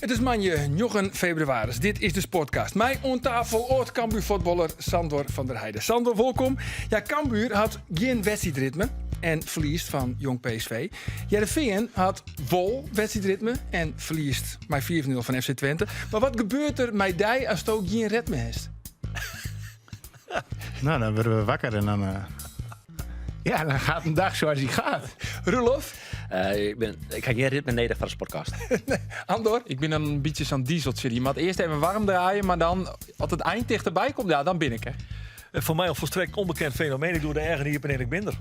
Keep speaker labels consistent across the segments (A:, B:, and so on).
A: It is moandei njoggen febrewaris. Dit is de Sportcast. Mei oan tafel âld Cambuur-fuotballer Sandor van der Heide. Sandor, wolkom. Ja, Cambuur hat gjin wedstriidritme en ferliest fan Jong PSV. Hearrenfean hat wol wedstriidritme en ferliest mei 5-0 fan FC Twente. Mar wat gebeurt der mei dy asto gjin ritme hast?
B: Nou, dan worden we wakker en dan... Eh, ja, dan gaat een dag zoals die gaat.
A: Roelof?
C: Eh, ik, ben, ik ha gjin ritme nedich foar de sportcast.
A: Andor?
D: Ik bin in bytsje sa'n dieseltsje. Je moat earst even warm draaie, mar dan, as it ein tichterby komt, ja, dan bin ik der.
E: Eh, foar my in folstrekt ûnbekend fenomeen. Ik doch de eagen iepen en ik bin der.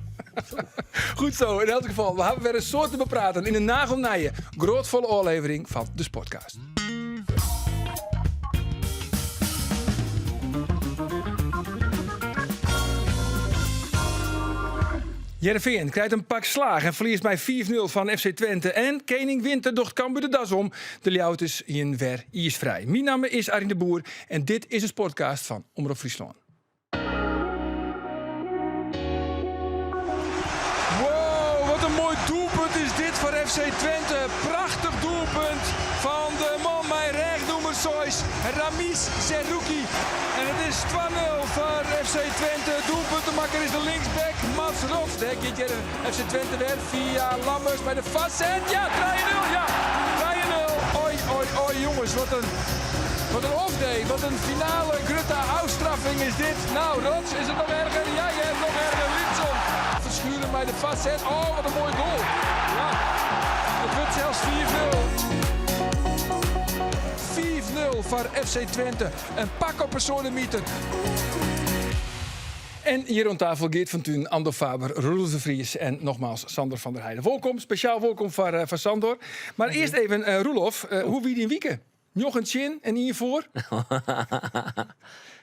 A: Goed zo, yn elk gefal, we hawwe wer in soad te bepraten yn in nagelnije, groatfolle ôflevering fan de Sportcast. Hearrenfean krijt in pak slaach en ferliest mei 5-0 fan FC Twente. En Kening Winter docht Cambuur de das om. De Ljouwerters hienen wer iisfrij. Myn namme is Arjen de Boer en dit is de Sportcast fan Omrop Fryslân. Wow, wat in moai doelpunt is dit foar FC Twente. Prachtich doelpunt fan de man mei rêchnûmer seis, Ramiz Zerrouki. En it is 2-0 foar FC Twente. Doelpuntemakker is de linksback Mats Rots. Dêr giet hjir FC Twente wer fia Lammers by de foarset. Ja, 3-0, ja, 3-0. Oi, oi, oi, jonges, wat in, wat in off-day. Wat in finale grutte ôfstraffing is dit. Nou, Rots, is it noch erger? Ja, ja, noch erger. Linson Verschuren by de foarset. Oh, wat in moaie goal. Ja, it wurdt sels 4-0. 5-0 foar FC Twente. In pak op 'e soademiter. En hjir oan tafel Geert van Tuinen, Andor Faber, Roelof de Vries en nogmaals Sandor van der Heide. Wolkom, spesjaal wolkom foar, eh, foar Sandor. Mar earst even, eh, Roelof, eh, hoe wie dyn wike? Njoggen tsjin en ien foar?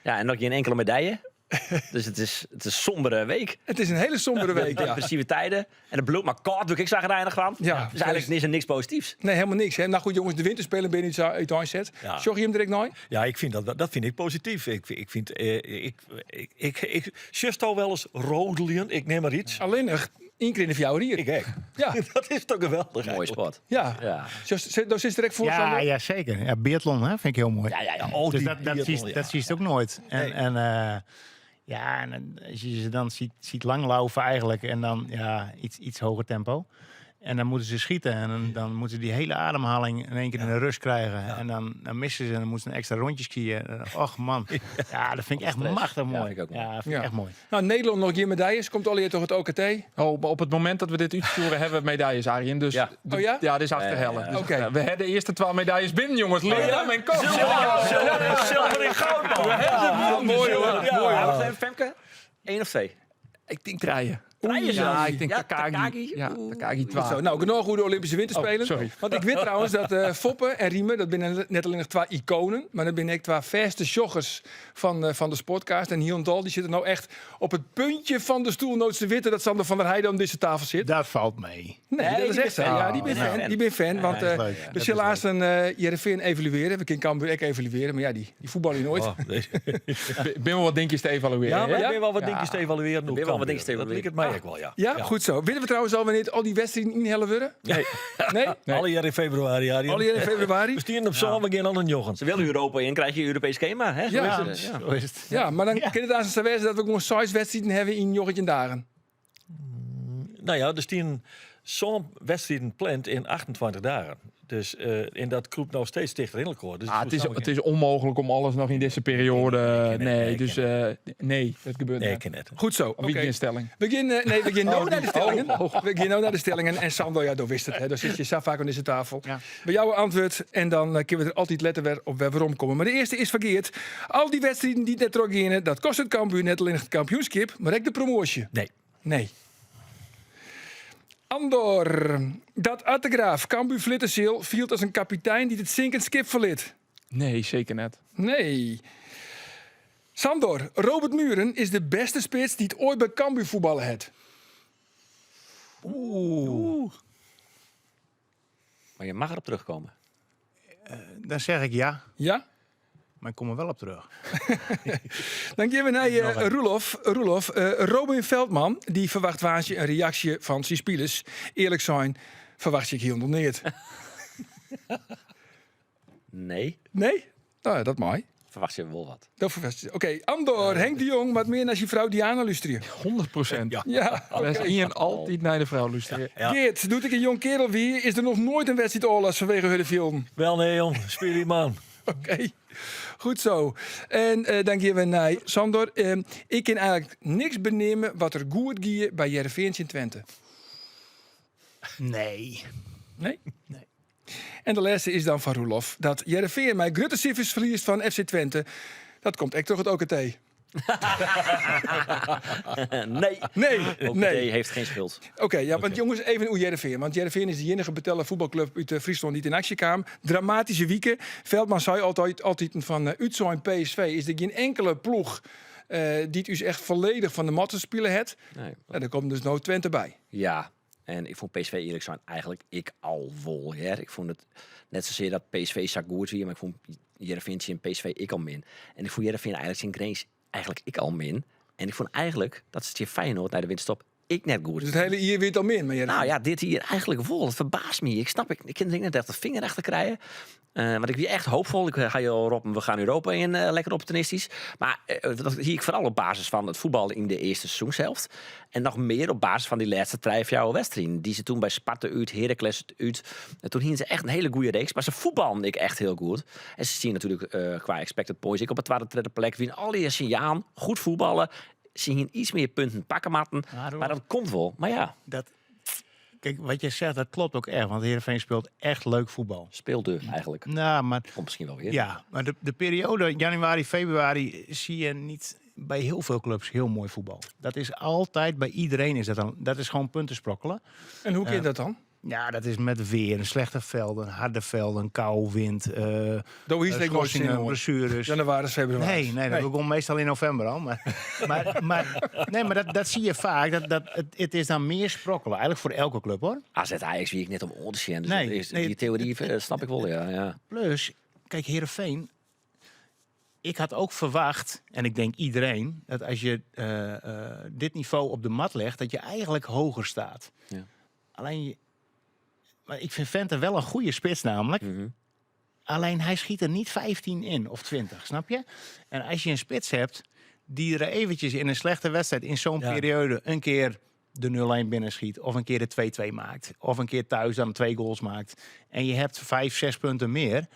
C: Ja, en noch gjin inkelde medalje. Dus it is in sombere week.
A: It is in hiele sombere week, ja.
C: Depressive tiden. En it bliuwt mar kâld, wurd ik chagrijnich fan.
A: Ja,
C: Dus eigenlik is der niks posityfs.
A: Nee, hielendal niks. Hè? Nou goed, jonges, de Winterspelen binne úteinset.
E: Ja.
A: Sjogge jim der ek nei?
E: Ja, ik fyn dat, dat fyn ik posityf. Ik, ik fyn, eh, ik, ik, ik, ik, sjochsto wolris rodeljen? Ik neam mar yts.
A: Allinnich ien kear yn de fjouwer jier.
E: Ik ek.
A: Ja.
E: Dat is toch geweldich
C: Moaie
E: eigenlik.
C: sport.
A: Ja.
C: Ja.
A: Do sitst der ek foar,
B: Ja,
A: Sander?
B: ja, zeker. Ja, biathlon hè, fyn ik hiel moai.
C: Ja, ja, ja.
E: Oh,
B: Dus
E: dy
B: dat, dat,
E: biathlon,
B: siest,
E: ja.
B: dat siest ek noait. En,
E: Nee.
B: en, eh, ja, en eh, as je se dan ziet, ziet langlaufen eigenlijk en dan ja, iets, iets hoger tempo. En dan moeten ze schieten en dan, dan moeten ze die hele ademhaling in één keer in de rust krijgen. En dan, dan missen ze en dan moeten ze een extra rondje skiën. En, Och man, ja, dat vind ik echt
C: Stress.
B: machtig
C: Ja,
B: mooi.
C: vind ik ook mooi.
B: Ja, vind ik
A: Ja.
B: echt mooi.
A: Nou, Nederlân noch gjin medaljes. Komt allegear troch it OKT?
D: Oh, maar op het moment dat we dit útstjoere, hawwe we medailles, Arjen. Dus
C: Ja.
D: de-
A: Oh ja?
D: Ja, dit is achterhelle.
C: Ja, ja,
D: Dus,
A: Oké.
D: we hebben de eerste 12 medailles binnen, jongens. Leerdam en Kok.
E: Zilver, zilver en goud, man.
A: Ja, mooi hoor.
E: Ja.
A: Mooi
C: Ja,
A: hoor.
C: wacht even, Femke. Eén of twee?
D: Ik denk draaien.
C: Draaien
D: Ja,
C: zelfs.
D: ik denk
C: Ja,
D: Takagi.
C: Takagi.
D: Ja,
C: Oeh.
D: Takagi
A: Goed zo.
D: 2.
A: Nou, genoeg oer de Olympische Winterspelen.
D: Oh, sorry.
A: Want ik wit trouwens dat eh, Foppe en Riemer, dat binne net allinnich twa ikoanen, mar dat binne ek twa fêste sjoggers fan, eh, fan de Sportcast. En hielendal, dy sitte no echt op it puntje fan de stoel no't se witte dat Sander van der Heide oan dizze tafel sit.
B: Dat falt mee.
A: Nee,
C: Nee,
A: dat is
C: dy
A: echt
C: bin
A: sa.
C: fan.
A: Ja, dy binne
B: Ja.
A: fan. Dy binne fan, want
B: dat is
A: eh,
B: leuk.
A: we
B: Dat
A: sille
B: is
A: aanst in Hearrenfean evaluearje. We kinne Cambuur ek evaluearje, mar ja, dy, dy fuotbalje noait.
E: Oh, nee.
D: Binne wol wat dinkjes te evaluearjen.
E: Ja, mar
D: hè?
E: der binne wol wat
D: Ja.
E: dinkjes te evaluearjen.
C: binne wol wat dinkjes te
E: Dat
C: evaluearjen.
E: liket my ek wol, ja.
A: Ja, goed zo. Witte we trouwens al wannear't al dy wedstriden ynhelle wurde?
E: Nee.
A: Nee?
E: Allegear yn febrewaris, Arjen.
A: Allegear yn febrewaris?
E: We steane op sân, we geane al nei njoggen.
C: Se wille Europa yn, krije je Europeesk skema. Hè? Zo
A: Ja.
C: is het, ja.
B: Zo is het.
A: Ja, mar dan kin it aanst sa wêze dat we gewoan seis wedstriden hawwe yn 19 dagen.
E: Nou ja, der steane sân wedstriden pland yn 28 dagen. Dus eh, en dat krûpt no steeds tichter yn elkoar. Dus
D: Ah, it is ûnmooglik om alles noch yn dizze perioade.
E: Nee,
D: Nee,
E: nee,
D: dus eh, nee, dat gebeurt
E: Nee,
D: net.
E: kin net.
A: Goed zo.
D: Of wie
A: Oké.
D: gjin stelling?
A: We gean, eh, nee, we gean no nei de stellingen.
D: Oh, oh.
A: We gean no nei de stellingen. En Sander, ja, do witst it. Hè. Do sitst hjir sa faak oan dizze tafel.
B: Ja.
A: We jouwe antwurd en dan eh, kinne we der altyd letter wer op wer weromkomme. Mar de earste is fan Geert. Al dy wedstriden dy't net trochgeane, dat kostet Cambuur net allinnich it kampioenskip, mar ek de promoasje.
E: Nee.
A: Nee. Andor, dat Ard de Graaf Cambuur ferlitte sil, fielt as in kapitein dy't it sinkend skip ferlit.
D: Nee, seker net.
A: Nee. Sandor, Robert Mühren is de bêste spits dy't oait by Cambuur fuotballe hat.
E: Oeh.
C: Mar je mag erop terugkomen.
B: Dan zeg ik ja,
A: Ja?
B: mar ik kom der wol op terug.
A: Dan gean we nei
B: Noch
A: eh, Roelof. Roelof, eh, Robin Veldman dy ferwachtet woansdei in reaksje fan syn spilers. Earlik sein, ferwachtsje ik hielendal neat.
C: Nee.
A: Nee? Nou ja, dat mei.
C: Ferwachtsje wol wat.
A: Dat ferwachtsje. Oké, Andor, Henk de Jong moat mear nei syn frou Diana lústerje.
D: 100%.
A: Ja, ja
D: oké. Ien altyd nei de frou lústerje.
A: Ja. Geert, doe't ik in jong kerel wie, is der noch noait in wedstriid ôflast fanwege hurde fjilden.
E: Wel nee, jong. Spylje man.
A: Oké, goed zo. En eh, dan gean we nei Sandor. Eh, ik kin eigenlik niks beneame wat der goed gie by Hearrenfean tsjin Twente.
B: Nee.
A: Nee?
B: Nee.
A: En de lêste is dan fan Roelof. Dat Hearrenfean mei grutte sifers ferliest fan FC Twente. Dat komt ek troch it OKT.
C: Nee.
A: Nee,
C: OKT
A: nee.
C: heeft geen schuld.
A: Oké, ja, want jongens, even oer Hearrenfean. Want Hearrenfean is de iennige betelle fuotbalklup út Fryslân dy't yn aksje kaam. Dramatyske wike. Veldman sei altyd, altiten fan útsein PSV is der gjin inkele ploech dy't ús echt folledich fan de matte spile hat.
C: Nee.
A: En der komt dus no Twente by.
C: Ja, en ik fûn PSV earlik sein eigenlik ek al wol. Hear. Ik fûn it net sasear dat PSV sa goed wie, mar ik fûn Hearrenfean tsjin PSV ek al min. En ik fûn Hearrenfean eigenlik tsjin Grins eigenlik ek al min. En ik fûn eigenlik dat se tsjin Feyenoord nei de winterstop ek net goed.
A: Dus it hiele jier wie it al min mei Hearrenfean?
C: Nou ja, dit jier eigenlik wol. It ferbaast my. Ik snap, ik kin der ek net echt de finger achter krije. Want ik wie echt hoopfol. Ik ha jo al roppen, we gaan Europa in, lekker opportunistysk. Mar dat hie ik foaral op basis fan it fuotbal yn de earste seizoenshelft. En noch mear op basis fan dy lêste trije, fjouwer wedstriden. Dy se toen by Sparta út, Heracles út. En toen hiene se echt in hiele goede reeks. Mar se fuotballen ek echt hiel goed. En se stiene natuerlik kwa expected points ek op de twadde, tredde plek. Wiene allegear sinjalen, goed fuotballen. Se hiene iets mear punten pakke moatten. Mar dat komt wol. Mar ja.
B: Dat, kijk, wat je zegt, dat klopt ook echt. Want Heerenveen speelt echt leuk voetbal.
C: Speelde eigenlijk.
B: Nou, maar,
C: Komt misschien wel weer.
B: Ja, maar de periode januari, februari zie je niet bij heel veel clubs heel mooi voetbal. Dat is altijd, bij iedereen is dat dan. Dat is gewoon punten sprokkelen.
A: En hoe kin dat dan?
B: Ja, dat is met weer, slechte velden, harde velden, kou, wind,
A: Do hiest ek noait sin
B: schorsingen,
A: oan.
B: blessures.
A: Jannewaris, febrewaris.
B: Nee, nee, dat begon meestal in november al. Maar, nee, maar dat zie je vaak. Het is dan meer sprokkelen. Eigenlijk voor elke club, hoor.
C: AZ Ajax wie ik net om oan te sjen. Dus
B: Nee,
C: dat is,
B: nee,
C: die theorie snap ik wel, ja, ja.
B: Plus, kijk, Heerenveen. Ik had ook verwacht, en ik denk iedereen, dat als je dit niveau op de mat legt, dat je eigenlijk hoger staat. Alleen, maar ik vind Vente wel een goede spits namelijk. Alleen hij schiet er niet 15 in of 20, snap je? En als je een spits hebt die er eventjes in een slechte wedstrijd in zo'n periode een keer de 0-1 binnenschiet of een keer de 2-2 maakt of een keer thuis dan 2 goals maakt en je hebt 5, 6 punten meer,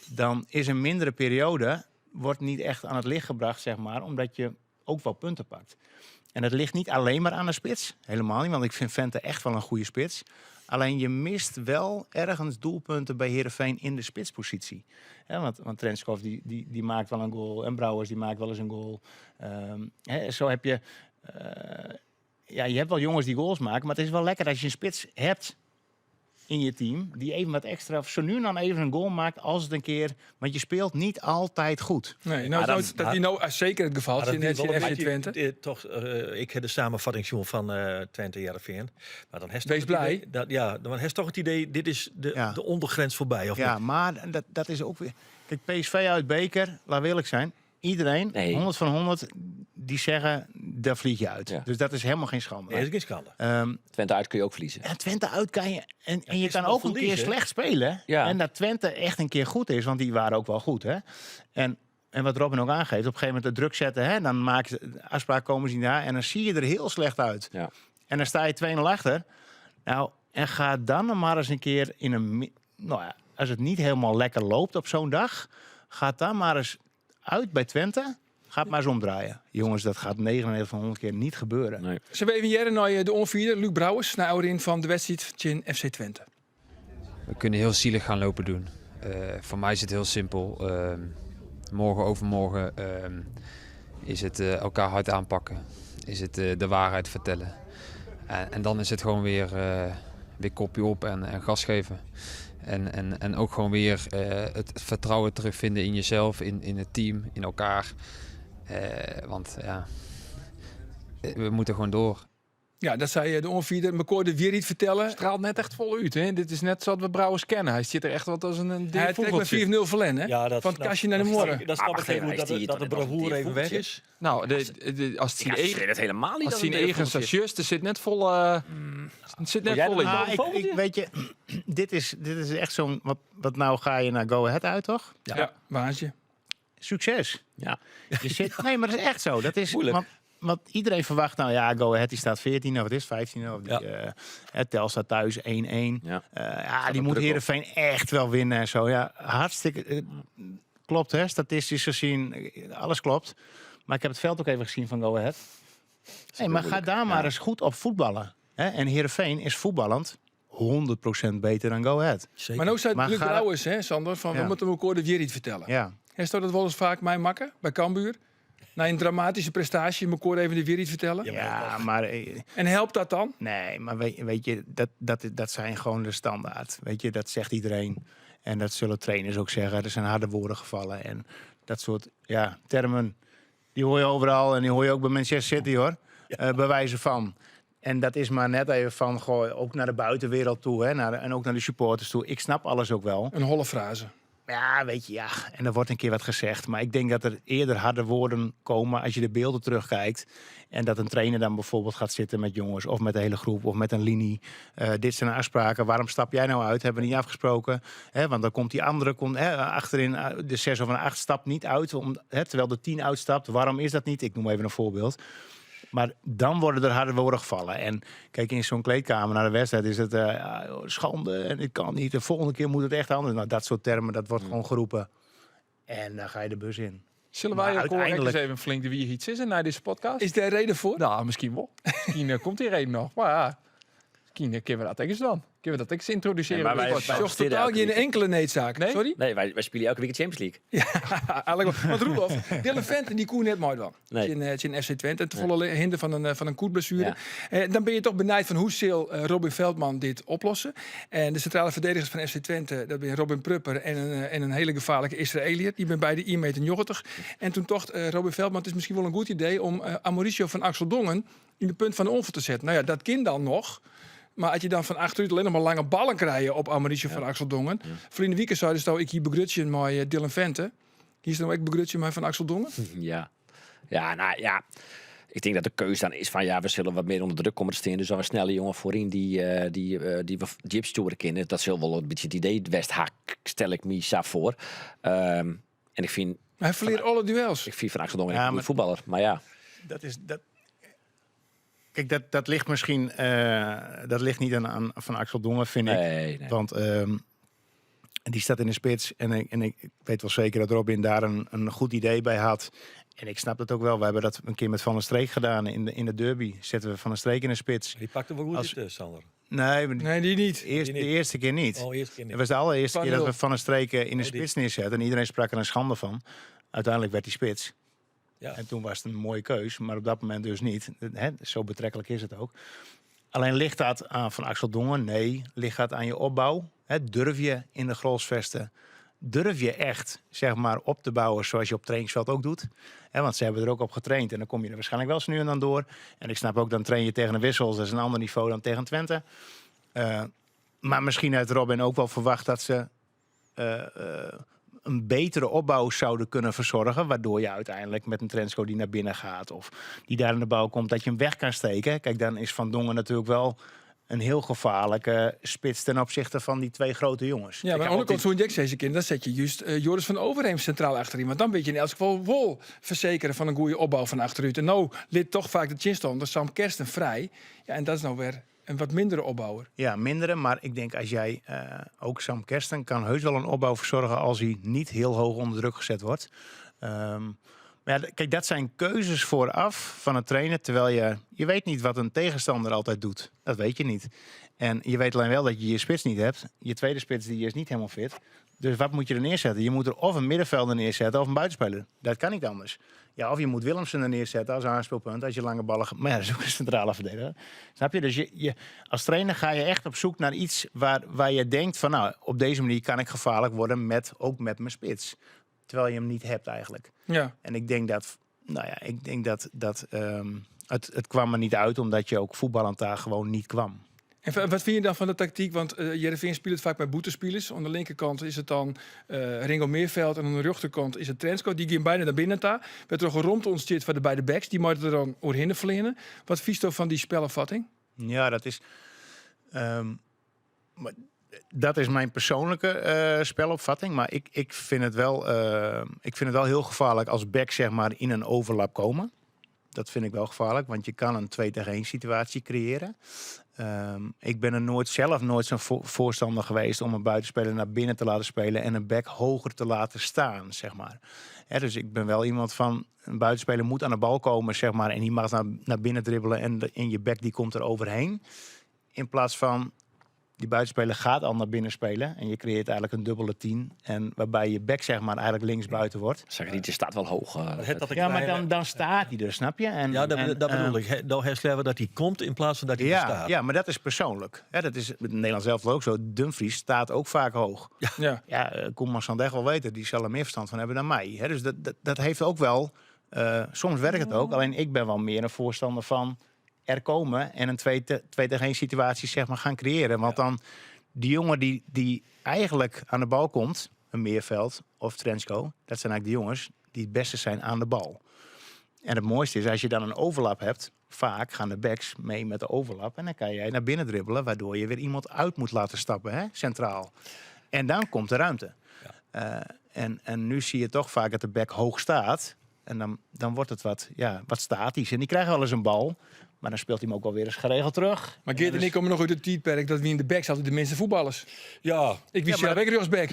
B: dan is een mindere periode wordt niet echt aan het licht gebracht, omdat je ook wel punten pakt. En dat ligt niet alleen maar aan de spits. Helemaal niet, want ik vind Vente echt wel een goede spits. Alleen je mist wel ergens doelpunten bij Heerenveen in de spitspositie. Hè, want Trenschov die maakt wel een goal. En Brouwers die maakt wel eens een goal. Hè, zo heb je... ja, je hebt wel jongens die goals maken. Maar het is wel lekker als je een spits hebt in je team. Die even wat extra, of zo nu en dan even een goal maakt als het een keer... Want je speelt niet altijd goed.
A: Nee, nou,
E: Maar dan
A: nou, dat die nou zeker het geval
E: Maar dat
A: is in
E: is wel een
A: FC
E: beetje,
A: Twente.
E: toch, ik heb de samenvatting zien van Twente Heerenveen. Maar dan heeft
A: Wees
E: toch het
A: blij.
E: idee, dat, ja, dan heeft toch het idee, dit is de ondergrens voorbij. Of
B: Ja,
E: niet?
B: maar dat is ook weer... Kijk, PSV uit beker, laat eerlijk zijn. Iedereen, 100 van 100, die zeggen, daar vlieg je uit. Dus dat is helemaal geen schande.
E: Nee, dat is geen schande.
C: Twente uit kun je ook verliezen.
B: En Twente uit kan je... En
E: Ja,
B: je
E: is
B: kan
E: wel
B: ook een keer
E: verliezen.
B: slecht spelen. En dat Twente echt een keer goed is, want die waren ook wel goed. Hè? En wat Robin ook aangeeft, op een gegeven moment de druk zetten. Hè? Dan maken ze afspraak, komen ze niet naar. En dan zie je er heel slecht uit. En dan sta je 2-0 achter. Nou, en ga dan nog maar eens een keer in een nou ja, als het niet helemaal lekker loopt op zo'n dag, ga dan maar eens uit bij Twente. Ga het maar eens omdraaien. Jongens, dat gaat 99 van 100 keer niet gebeuren.
C: Nee.
A: Zullen we even jaren naar de onvierde, Luuk Brouwers, naar Aurin van de wedstrijd tegen FC Twente.
F: We kunnen heel zielig gaan lopen doen. Voor mij is het heel simpel. Morgen, overmorgen is het elkaar hard aanpakken. Is het de waarheid vertellen. En dan is het gewoon weer kopje op en gas geven. En ook gewoon weer het vertrouwen terugvinden in jezelf, in het team, in elkaar. Want we moeten gewoon door.
A: Ja, dat sei de oanfierder. Mekoar de wierheid fertelle.
D: Straalt net echt fol út, hè? Dit is net sa't we Brouwers kennen. Hy stiet der echt wat as in
A: Hy hat krekt mei 5-0 ferlern, hè?
E: Ja, dat
A: Fan it kastje nei de
E: dat
A: muorre.
E: snap ik- Dat snap
C: Maar
E: ik even
C: wacht
E: dat,
C: even, hij
E: dat de
C: stiet toch net
E: bravoure
C: als een
E: even weg
C: voeltje?
E: is.
D: Nou, als
C: Ik
D: zijn
C: associeer
D: eigen,
C: het helemaal niet
D: als
C: als
D: zijn
C: een
D: eigen
C: voeltje.
D: sasjes, er zit net vol, het zit net
C: jij
D: vol
C: dat
D: in.
C: nou?
B: Ah, ik, weet je, dit is echt zo'n... Wat nou ga je naar Go Ahead uit, toch?
A: Ja, ja waantje.
B: Succes.
C: Ja.
B: Je zit, nee, maar dat is echt zo. Dat is,
E: Moeilijk.
B: Want iedereen verwacht, nou ja, Go Ahead die staat 14 of het is 15 of die,
E: Ja.
B: Tel staat thuis 1-1.
C: Ja.
B: Ja, die
C: er
B: moet
C: druk op.
B: Heerenveen echt wel winnen en zo. Ja, hartstikke. Klopt, hè? Statistisch gezien, alles klopt. Maar ik heb het veld ook even gezien van Go Ahead. Nee, maar ga daar maar eens goed op voetballen. Hè? En Heerenveen is voetballend 100% beter dan Go Ahead.
E: Zeker.
A: Maar nou zei
B: Maar
A: Luc Brouwers, hè, Sander, van we moeten elkaar de wierheid vertellen.
B: Ja.
A: En staat dat wel eens vaak mijn makker bij Cambuur? Na een dramatische prestatie, elkaar even de wierheid vertellen.
B: Ja, maar
A: En helpt dat dan?
B: Nee, maar weet je, dat zijn gewoon de standaard. Weet je, dat zegt iedereen. En dat zullen trainers ook zeggen. Er zijn harde woorden gevallen. En dat soort termen, die hoor je overal. En die hoor je ook bij Manchester City, hoor. Bij wijze van. En dat is maar net even van, goh, ook naar de buitenwereld toe. Hè, en ook naar de supporters toe. Ik snap alles ook wel.
A: Een holle frase.
B: Ja, weet je, ja. En er wordt een keer wat gezegd. Maar ik denk dat er eerder harde woorden komen als je de beelden terugkijkt. En dat een trainer dan bijvoorbeeld gaat zitten met jongens of met de hele groep of met een linie. Dit zijn afspraken. Waarom stap jij nou uit? Hebben we niet afgesproken. Hè, want dan komt die andere komt, hè, achterin, de 6 of een 8 stapt niet uit. Terwijl de 10 uitstapt. Waarom is dat niet? Ik noem even een voorbeeld. Maar dan worden er harde woorden gevallen. En kijk, in zo'n kleedkamer na de wedstrijd is het schande en ik kan niet. De volgende keer moet het echt anders. Nou, dat soort termen, dat wordt gewoon geroepen. En dan ga je de bus in.
D: Zullen
B: Maar
D: wij ook
B: uiteindelijk-
D: eens even flink de wie iets is en naar deze podcast?
A: Is daar reden voor?
D: Nou, misschien wel. Misschien komt die reden nog. Maar ja, misschien kunnen we dat eens dan. Kunnen we dat eens introduceren?
C: Nee, maar
D: in de podcast?
C: wij-
A: Zocht totaal
C: elke
A: geen
C: week.
A: enkele needzaak.
D: Nee?
A: Sorry?
C: Nee, wij spelen elke week de Champions League.
A: Ja, eigenlijk wel. Want Roelof, Dylan Vente, die koe net mooi dan.
C: Nee.
A: In FC Twente. En te volle hinder van een koetblessure.
C: Ja.
A: Dan ben je toch benijd van hoe zal Robin Veldman dit oplossen. En de centrale verdedigers van FC Twente, dat ben Robin Prupper en een hele gevaarlijke Israëliër. Die ben beide 1,90 meter. En toen tocht Robin Veldman, het is misschien wel een goed idee om Amoricio van Axel Dongen in de punt van de onval te zetten. Nou ja, dat kind dan nog. Maar als je dan van achteruit alleen nog maar lange ballen krijgt op Amoricio van Axel Dongen. Vrienden Wieken zei dus nou, ik hier begrutje met Dylan Vente. Hier is nou ik begrutje met Van Axel Dongen.
C: Ja. Ja, nou ja. Ik denk dat de keuze dan is van ja, we zullen wat meer onder druk komen te staan. Dus dan een snelle jongen voorin die we diep sturen kunnen. Dat zal wel een beetje het idee Westhak, stel ik me zo voor. En ik vind
A: Maar hij verleert alle duels.
C: Ik vind Van Axel Dongen
B: Ja,
C: een goede
B: maar
C: voetballer, maar ja.
B: Dat is dat. Kijk, dat ligt misschien dat ligt niet aan Van Axel Dongen, vind ik.
C: Nee, nee.
B: Want die staat in de spits en ik weet wel zeker dat Robin daar een goed idee bij had. En ik snap dat ook wel. We hebben dat een keer met Van der Streek gedaan in de derby. Zetten we Van der Streek in de spits.
E: Die pakte wel goed
B: Als
E: uit, Sander.
B: Nee, maar die
A: Nee, die niet.
E: Die niet.
B: de eerste keer niet.
E: Oh, eerste keer niet.
B: Het was de allereerste
A: Van
B: keer dat
A: nul.
B: we Van der Streek in de
E: Oh, die.
B: spits neerzetten. En iedereen sprak er een schande van. Uiteindelijk werd hij spits.
E: Ja.
B: En toen was het een mooie keus, maar op dat moment dus niet. Hè, zo betrekkelijk is het ook. Alleen ligt dat aan Van Axel Dongen? Nee. Ligt dat aan je opbouw? Hè, durf je in de Grolsch Veste? Durf je echt, op te bouwen zoals je op trainingsveld ook doet? Hè, want ze hebben er ook op getraind en dan kom je er waarschijnlijk wel zo nu en dan door. En ik snap ook, dan train je tegen de Wissels. Dat is een ander niveau dan tegen Twente. Maar misschien had Robin ook wel verwacht dat ze een betere opbouw zouden kunnen verzorgen, waardoor je uiteindelijk met een Trensko die naar binnen gaat of die daar in de bouw komt, dat je hem weg kan steken. Kijk, dan is Van Dongen natuurlijk wel een heel gevaarlijke spits ten opzichte van die twee grote jongens.
A: Ja, maar
B: Ik
A: aan de
B: heb
A: andere kant, zo'n Jack zei ze kind, dan zet je juist Joris van Overheem centraal achterin. Want dan weet je in elk geval wel verzekeren van een goede opbouw van achteruit. En nou lid toch vaak de chinstander Sam Kersten vrij. Ja, en dat is nou weer een wat mindere opbouwer.
B: Ja, mindere, maar ik denk als jij ook Sam Kersten kan heus wel een opbouw verzorgen als hij niet heel hoog onder druk gezet wordt. Maar ja, kijk, dat zijn keuzes vooraf van het trainen, terwijl je weet niet wat een tegenstander altijd doet. Dat weet je niet. En je weet alleen wel dat je je spits niet hebt. Je tweede spits die is niet helemaal fit. Dus wat moet je er neerzetten? Je moet er of een middenvelder neerzetten of een buitenspeler. Dat kan niet anders. Ja, of je moet Willemsen er neerzetten als aanspeelpunt. Als je lange ballen maar ja, dat is ook een centrale verdediger. Snap je? Dus als trainer ga je echt op zoek naar iets waar je denkt van, nou, op deze manier kan ik gevaarlijk worden ook met mijn spits. Terwijl je hem niet hebt eigenlijk. En ik denk dat, nou ja, ik denk dat, dat het, het kwam er niet uit omdat je ook voetballend daar gewoon niet kwam.
A: En wat vind je dan van de tactiek? Want Heerenveen speelt vaak met boetespelers. Aan de linkerkant is het dan Ringo Meerveld en aan de rechterkant is het Trensko. Die gaan bijna naar binnen daar. Werd er geromd ontsteed van de beide backs. Die moeten er dan oorheen verlenen. Wat vies van die spellenvatting?
B: Ja, dat is. Maar dat is mijn persoonlijke spelopvatting. Maar ik vind het wel heel gevaarlijk als back zeg maar, in een overlap komen. Dat vind ik wel gevaarlijk, want je kan een 2 tegen 1 situatie creëren. Ik ben er nooit zelf nooit zo'n voorstander geweest om een buitenspeler naar binnen te laten spelen en een back hoger te laten staan, zeg maar. Hè, dus ik ben wel iemand van een buitenspeler moet aan de bal komen, zeg maar, en die mag naar binnen dribbelen en je back die komt er overheen. In plaats van die buitenspeler gaat al naar binnen spelen en je creëert eigenlijk een dubbele 10 en waarbij je back zeg maar eigenlijk links buiten wordt.
C: Zagaritis staat wel hoog.
E: Het dat een
B: Ja, maar
E: kleine-
B: dan staat hij er, snap je? En,
E: Ja, dat,
B: en,
E: dat bedoel ik. Nou herschrijven we dat hij komt in plaats van dat hij er
B: Ja,
E: staat.
B: ja, maar dat is persoonlijk. Hè, dat is met Nederland zelf ook zo. Dumfries staat ook vaak hoog.
A: Ja.
B: Ja, Koeman zal het echt wel weten. Die zal er meer verstand van hebben dan mij. Hè, dus dat heeft ook wel... soms werkt het ook. Alleen ik ben wel meer een voorstander van er komen en een 2 tegen 1 situatie zeg maar, gaan creëren. Want dan die jongen die eigenlijk aan de bal komt, een Meerveld of Trensko, dat zijn eigenlijk de jongens die het beste zijn aan de bal. En het mooiste is, als je dan een overlap hebt, vaak gaan de backs mee met de overlap. En dan kan jij naar binnen dribbelen, waardoor je weer iemand uit moet laten stappen, hè, centraal. En dan komt de ruimte. En nu zie je toch vaak dat de back hoog staat. En dan wordt het wat statisch. En die krijgen wel eens een bal, maar dan speelt hij hem ook alweer eens geregeld terug.
A: Maar Geert en ik komen nog uit het tijdperk dat we in de backs altijd de minste voetballers.
E: Ja.
A: Ik wist
B: Ja, maar
A: zelf ook rechtsback.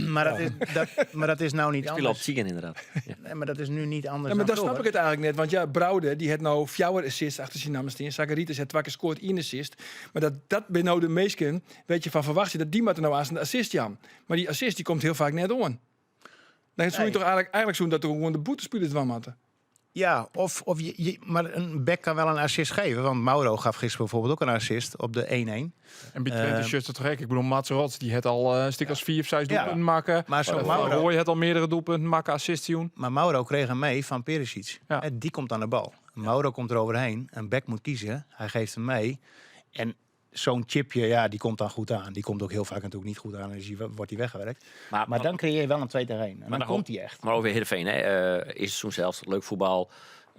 B: Maar dat is nou niet
C: Ik speel op
B: anders.
C: Ziegen inderdaad. Ja.
B: Nee, maar dat is nu niet anders
A: Ja, maar
B: dan
A: daar snap
B: vroeger.
A: ik het eigenlijk net. Want ja, Braude, die had nou 4 assists achter zijn naam staan. Zagaritis had 2 keer scoort 1 assist. Maar dat ben nou de meesten, weet je, van verwacht je dat die moet er nou aan zijn assist, Jan. Maar die assist die komt heel vaak net aan. Dan zou je
B: Nee.
A: toch eigenlijk zo dat er gewoon de boetespelers van moeten.
B: Ja, of, of je, je, maar een back kan wel een assist geven. Want Mauro gaf gisteren bijvoorbeeld ook een assist op de 1-1.
D: En bij Twente shirts te gek. Ik bedoel, Mats Rots, die het al een stuk als 4 of 6
B: Ja.
D: doelpunten maken.
B: Maar zo'n
D: Van
B: Mauro
D: Roy het al meerdere doelpunten maken, assists doen.
B: Maar Mauro kreeg hem mee van Perisic.
D: Ja.
B: En die komt aan de bal. Mauro komt er overheen. Een back moet kiezen. Hij geeft hem mee. En zo'n chipje, ja, die komt dan goed aan. Die komt ook heel vaak natuurlijk niet goed aan. En dus wordt hij weggewerkt. Maar dan creëer je wel een 2 tegen 1. En dan
C: dan
B: komt hij echt.
C: Maar over Heerenveen, hè, is het zo'n zelfs leuk voetbal,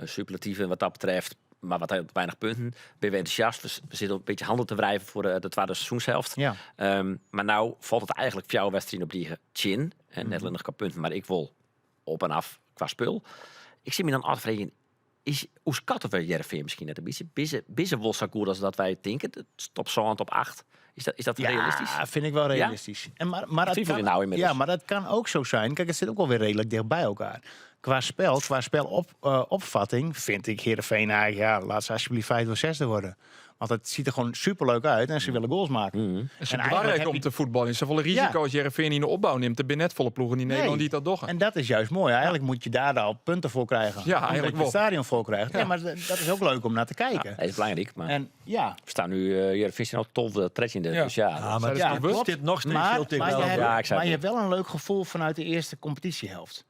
C: superlatief en wat dat betreft. Maar wat weinig punten. Ben we enthousiast. We zitten een beetje handen te wrijven voor de tweede seizoenshelft. Maar nou valt het eigenlijk voor jouw wedstrijd op die chin. En net alleen nog qua punten, maar ik wil op en af qua spul. Ik zie me dan afvragen, is hoe schatten we Heerenveen misschien net een beetje? Bize wel zo goed als dat wij denken? Top 7, top 8. Is dat
B: Ja,
C: realistisch?
B: vind ik wel
C: Ja?
B: realistisch. En maar dat
C: Twijfel
B: kan
C: je nou inmiddels?
B: Ja, maar dat kan ook zo zijn. Kijk, het zit ook wel weer redelijk dicht bij elkaar. Qua spelopvatting vind ik Heerenveen eigenlijk, ja, laat ze alsjeblieft 5e of 6e worden. Want het ziet er gewoon superleuk uit en ze willen goals maken.
D: En ze
B: En eigenlijk
D: belangrijk
B: heb
D: om
B: je
D: te voetballen. Ze volle risico als Heerenveen in de opbouw neemt. Er zijn net volle ploegen in Nederland die dat doen.
B: En dat is juist mooi. Eigenlijk moet je daar al punten voor krijgen.
D: Ja,
B: Omdat
D: eigenlijk
B: je het
D: wel.
B: stadion vol krijgt. Ja, maar dat is ook leuk om naar te kijken.
C: Ja, dat is belangrijk. Maar
B: En, ja.
C: we staan nu Heerenveen is al tof, de tredje. Dus ja,
E: Ja, maar
D: Zijn
E: het
D: dat
E: is
D: bewust?
E: dit nog steeds
B: Maar
E: heel tegen elkaar.
C: Ja, ik zei
B: je
C: het.
B: hebt wel een leuk gevoel vanuit de eerste competitiehelft.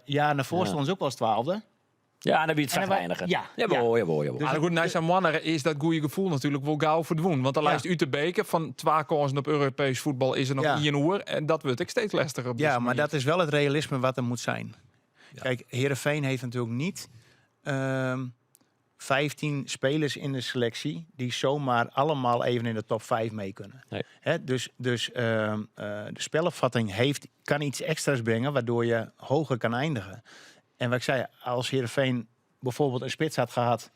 B: Ja, naar voren stonden ze ook wel eens 12e.
C: Ja, en dan wie het
B: En dan wij-
C: zagrijniger.
B: Ja,
C: Jawel,
B: ja.
C: jawel, jawel.
B: Dus
D: Maar goed, Nijs Wanner is dat goede gevoel natuurlijk wel gauw verdwoen. Want dan lijst u te beken van 2 kansen op Europees voetbal is er nog 1 uur. En dat wordt ik steeds lastiger op
B: Ja,
D: deze
B: maar
D: manier.
B: dat is wel het realisme wat er moet zijn. Kijk, Heerenveen heeft natuurlijk niet 15 spelers in de selectie die zomaar allemaal even in de top 5 mee kunnen. Hè, dus de spelopvatting kan iets extra's brengen waardoor je hoger kan eindigen. En wat ik zei, als Heerenveen bijvoorbeeld een spits had gehad,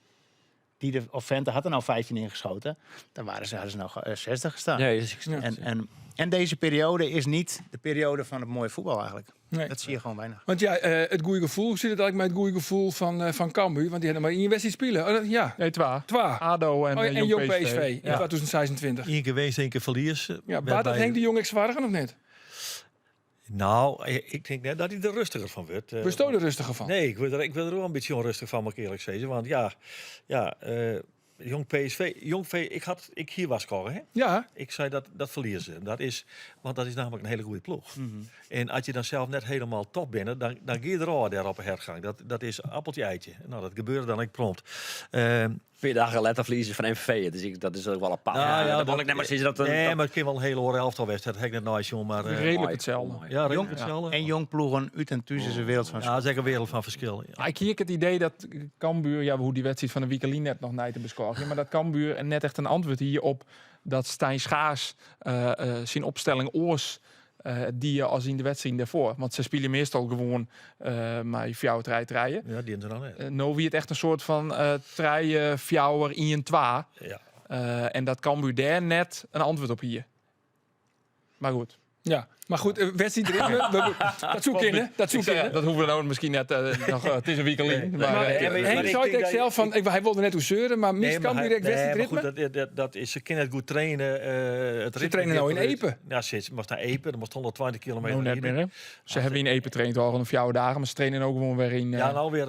B: die de, of Vente had er nou 15 ingeschoten, dan hadden ze nou 60 gestaan.
C: Nee, dat is ik
B: En deze periode is niet de periode van het mooie voetbal eigenlijk.
A: Nee.
B: Dat zie je gewoon weinig.
A: Want ja, het goede gevoel, hoe zit het eigenlijk met het goede gevoel van Cambuur? Want die hadden maar 1 wedstrijd spelen. Oh, dat, ja.
D: Nee, 2.
A: 2.
D: ADO en,
A: Oh, en
D: Jong
A: Jong
D: PSV.
A: PSV in 2026.
E: 1 keer winst, 1 keer verlies.
A: Ja, baat dat
E: waarbij
A: Henk de Jong extra of niet?
E: Nou, ik denk net dat hij er rustiger van wordt.
A: We stoten er rustiger van.
E: Nee, ik word er wel een beetje onrustig van, moet ik eerlijk zeggen. Want ja, Jong PSV, Jong V, ik had, ik hier was hè?
A: Ja.
E: Ik zei dat dat verliezen. Dat is, want dat is namelijk een hele goede ploeg. En als je dan zelf net helemaal top bent, dan ga je er al daar op een hergang. Dat is appeltje eitje. Nou, dat gebeurde dan ik prompt.
C: 4 dagen later verliezen van MVV. Dus ik, dat is ook wel apart.
E: Nou
C: Ja,
E: ja,
C: dat wil ik net maar zeggen dat een,
E: nee,
C: dat-
E: maar het kan wel een hele oren elftal wedstrijd. Dat heb ik net nooit, jongen. Maar,
D: Redelijk
C: mooi.
D: hetzelfde.
C: Mooi.
E: ja, redelijk
B: Jong-
E: hetzelfde.
B: En jong ploegen uit en thuis is een wereld van
E: Ja, dat is echt een wereld van verschil. Ja.
D: Maar ik hier het idee dat Cambuur, ja, hoe die wedstrijd van de Wiekelien net nog niet te beschouwen, maar dat Cambuur en net echt een antwoord hier op dat Stijn Schaars zijn opstelling oors die je als in de wedstrijd daarvoor. Want ze spelen meestal gewoon maar fjouwer trein treien.
E: Ja, die hebben ze dan net.
D: Nou wie het echt een soort van treien fjouwer in een twa.
E: Ja.
D: En dat Cambuur daar net een antwoord op hier. Maar goed.
A: Ja, maar goed, wedstrijd ritme, dat zoek in, hè? Dat zoek
D: Ik zeg,
A: in, hè?
D: dat hoeven we nou misschien net nog. Het is een Wiekelien. Maar,
A: Maar
E: nee, maar
A: Henk
E: ik
A: zei
E: denk
A: het
E: dat-
A: zelf van, hij wilde net hoe zeuren, maar mis
E: Nee, maar
A: kan
E: hij-
A: direct
E: nee, maar
A: wedstrijdritme.
E: goed, dat is, ze kunnen het goed trainen. Het ritme
A: trainen nou in Epe.
E: Ja, ze moest naar Epe, dan moest 120 kilometer.
D: Nou, net
E: rijden.
D: meer, hè? Ze hebben in Epe traint al een jouw dagen, maar ze trainen ook gewoon weer in.
E: Ja, nou weer,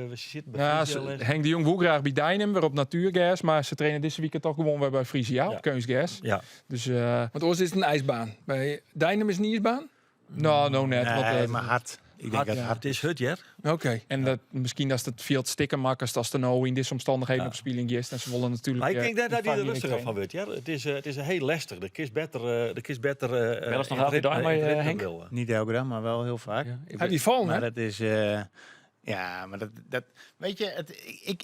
E: we zitten bij
D: nou,
E: Frisia les.
D: Henk de Jong woe graag bij Dynam, weer op natuurgas, maar ze trainen deze weekend toch gewoon weer bij Frisia
E: Ja.
D: op kunstgas.
E: Ja.
D: Dus,
A: Want oors is het een ijsbaan. Bij Dynam is het niet ijsbaan?
D: nou, nou net.
B: Nee,
D: want,
B: maar hard. Ik denk
E: Hard,
B: dat
E: ja.
B: hard
E: Het is hut, ja.
A: Oké.
D: En dat, misschien dat het veel stikken makkers als er nou in deze omstandigheden
E: Ja.
D: op speling is. En ze willen natuurlijk.
E: Maar ik denk dat hij
D: die
E: er rustiger van wordt. Ja. Het is heel lastig. De kist beter, de kist beter.
C: Wel eens nog
E: in
C: elke
E: het
C: dag
E: ritme-
C: mee,
E: in het ritme
C: Henk?
E: wil.
B: Niet elke dag, maar wel heel vaak.
C: Ja, ik
A: Hij die vallen,
B: Maar
A: hè?
B: dat is... ja, maar dat... Weet je,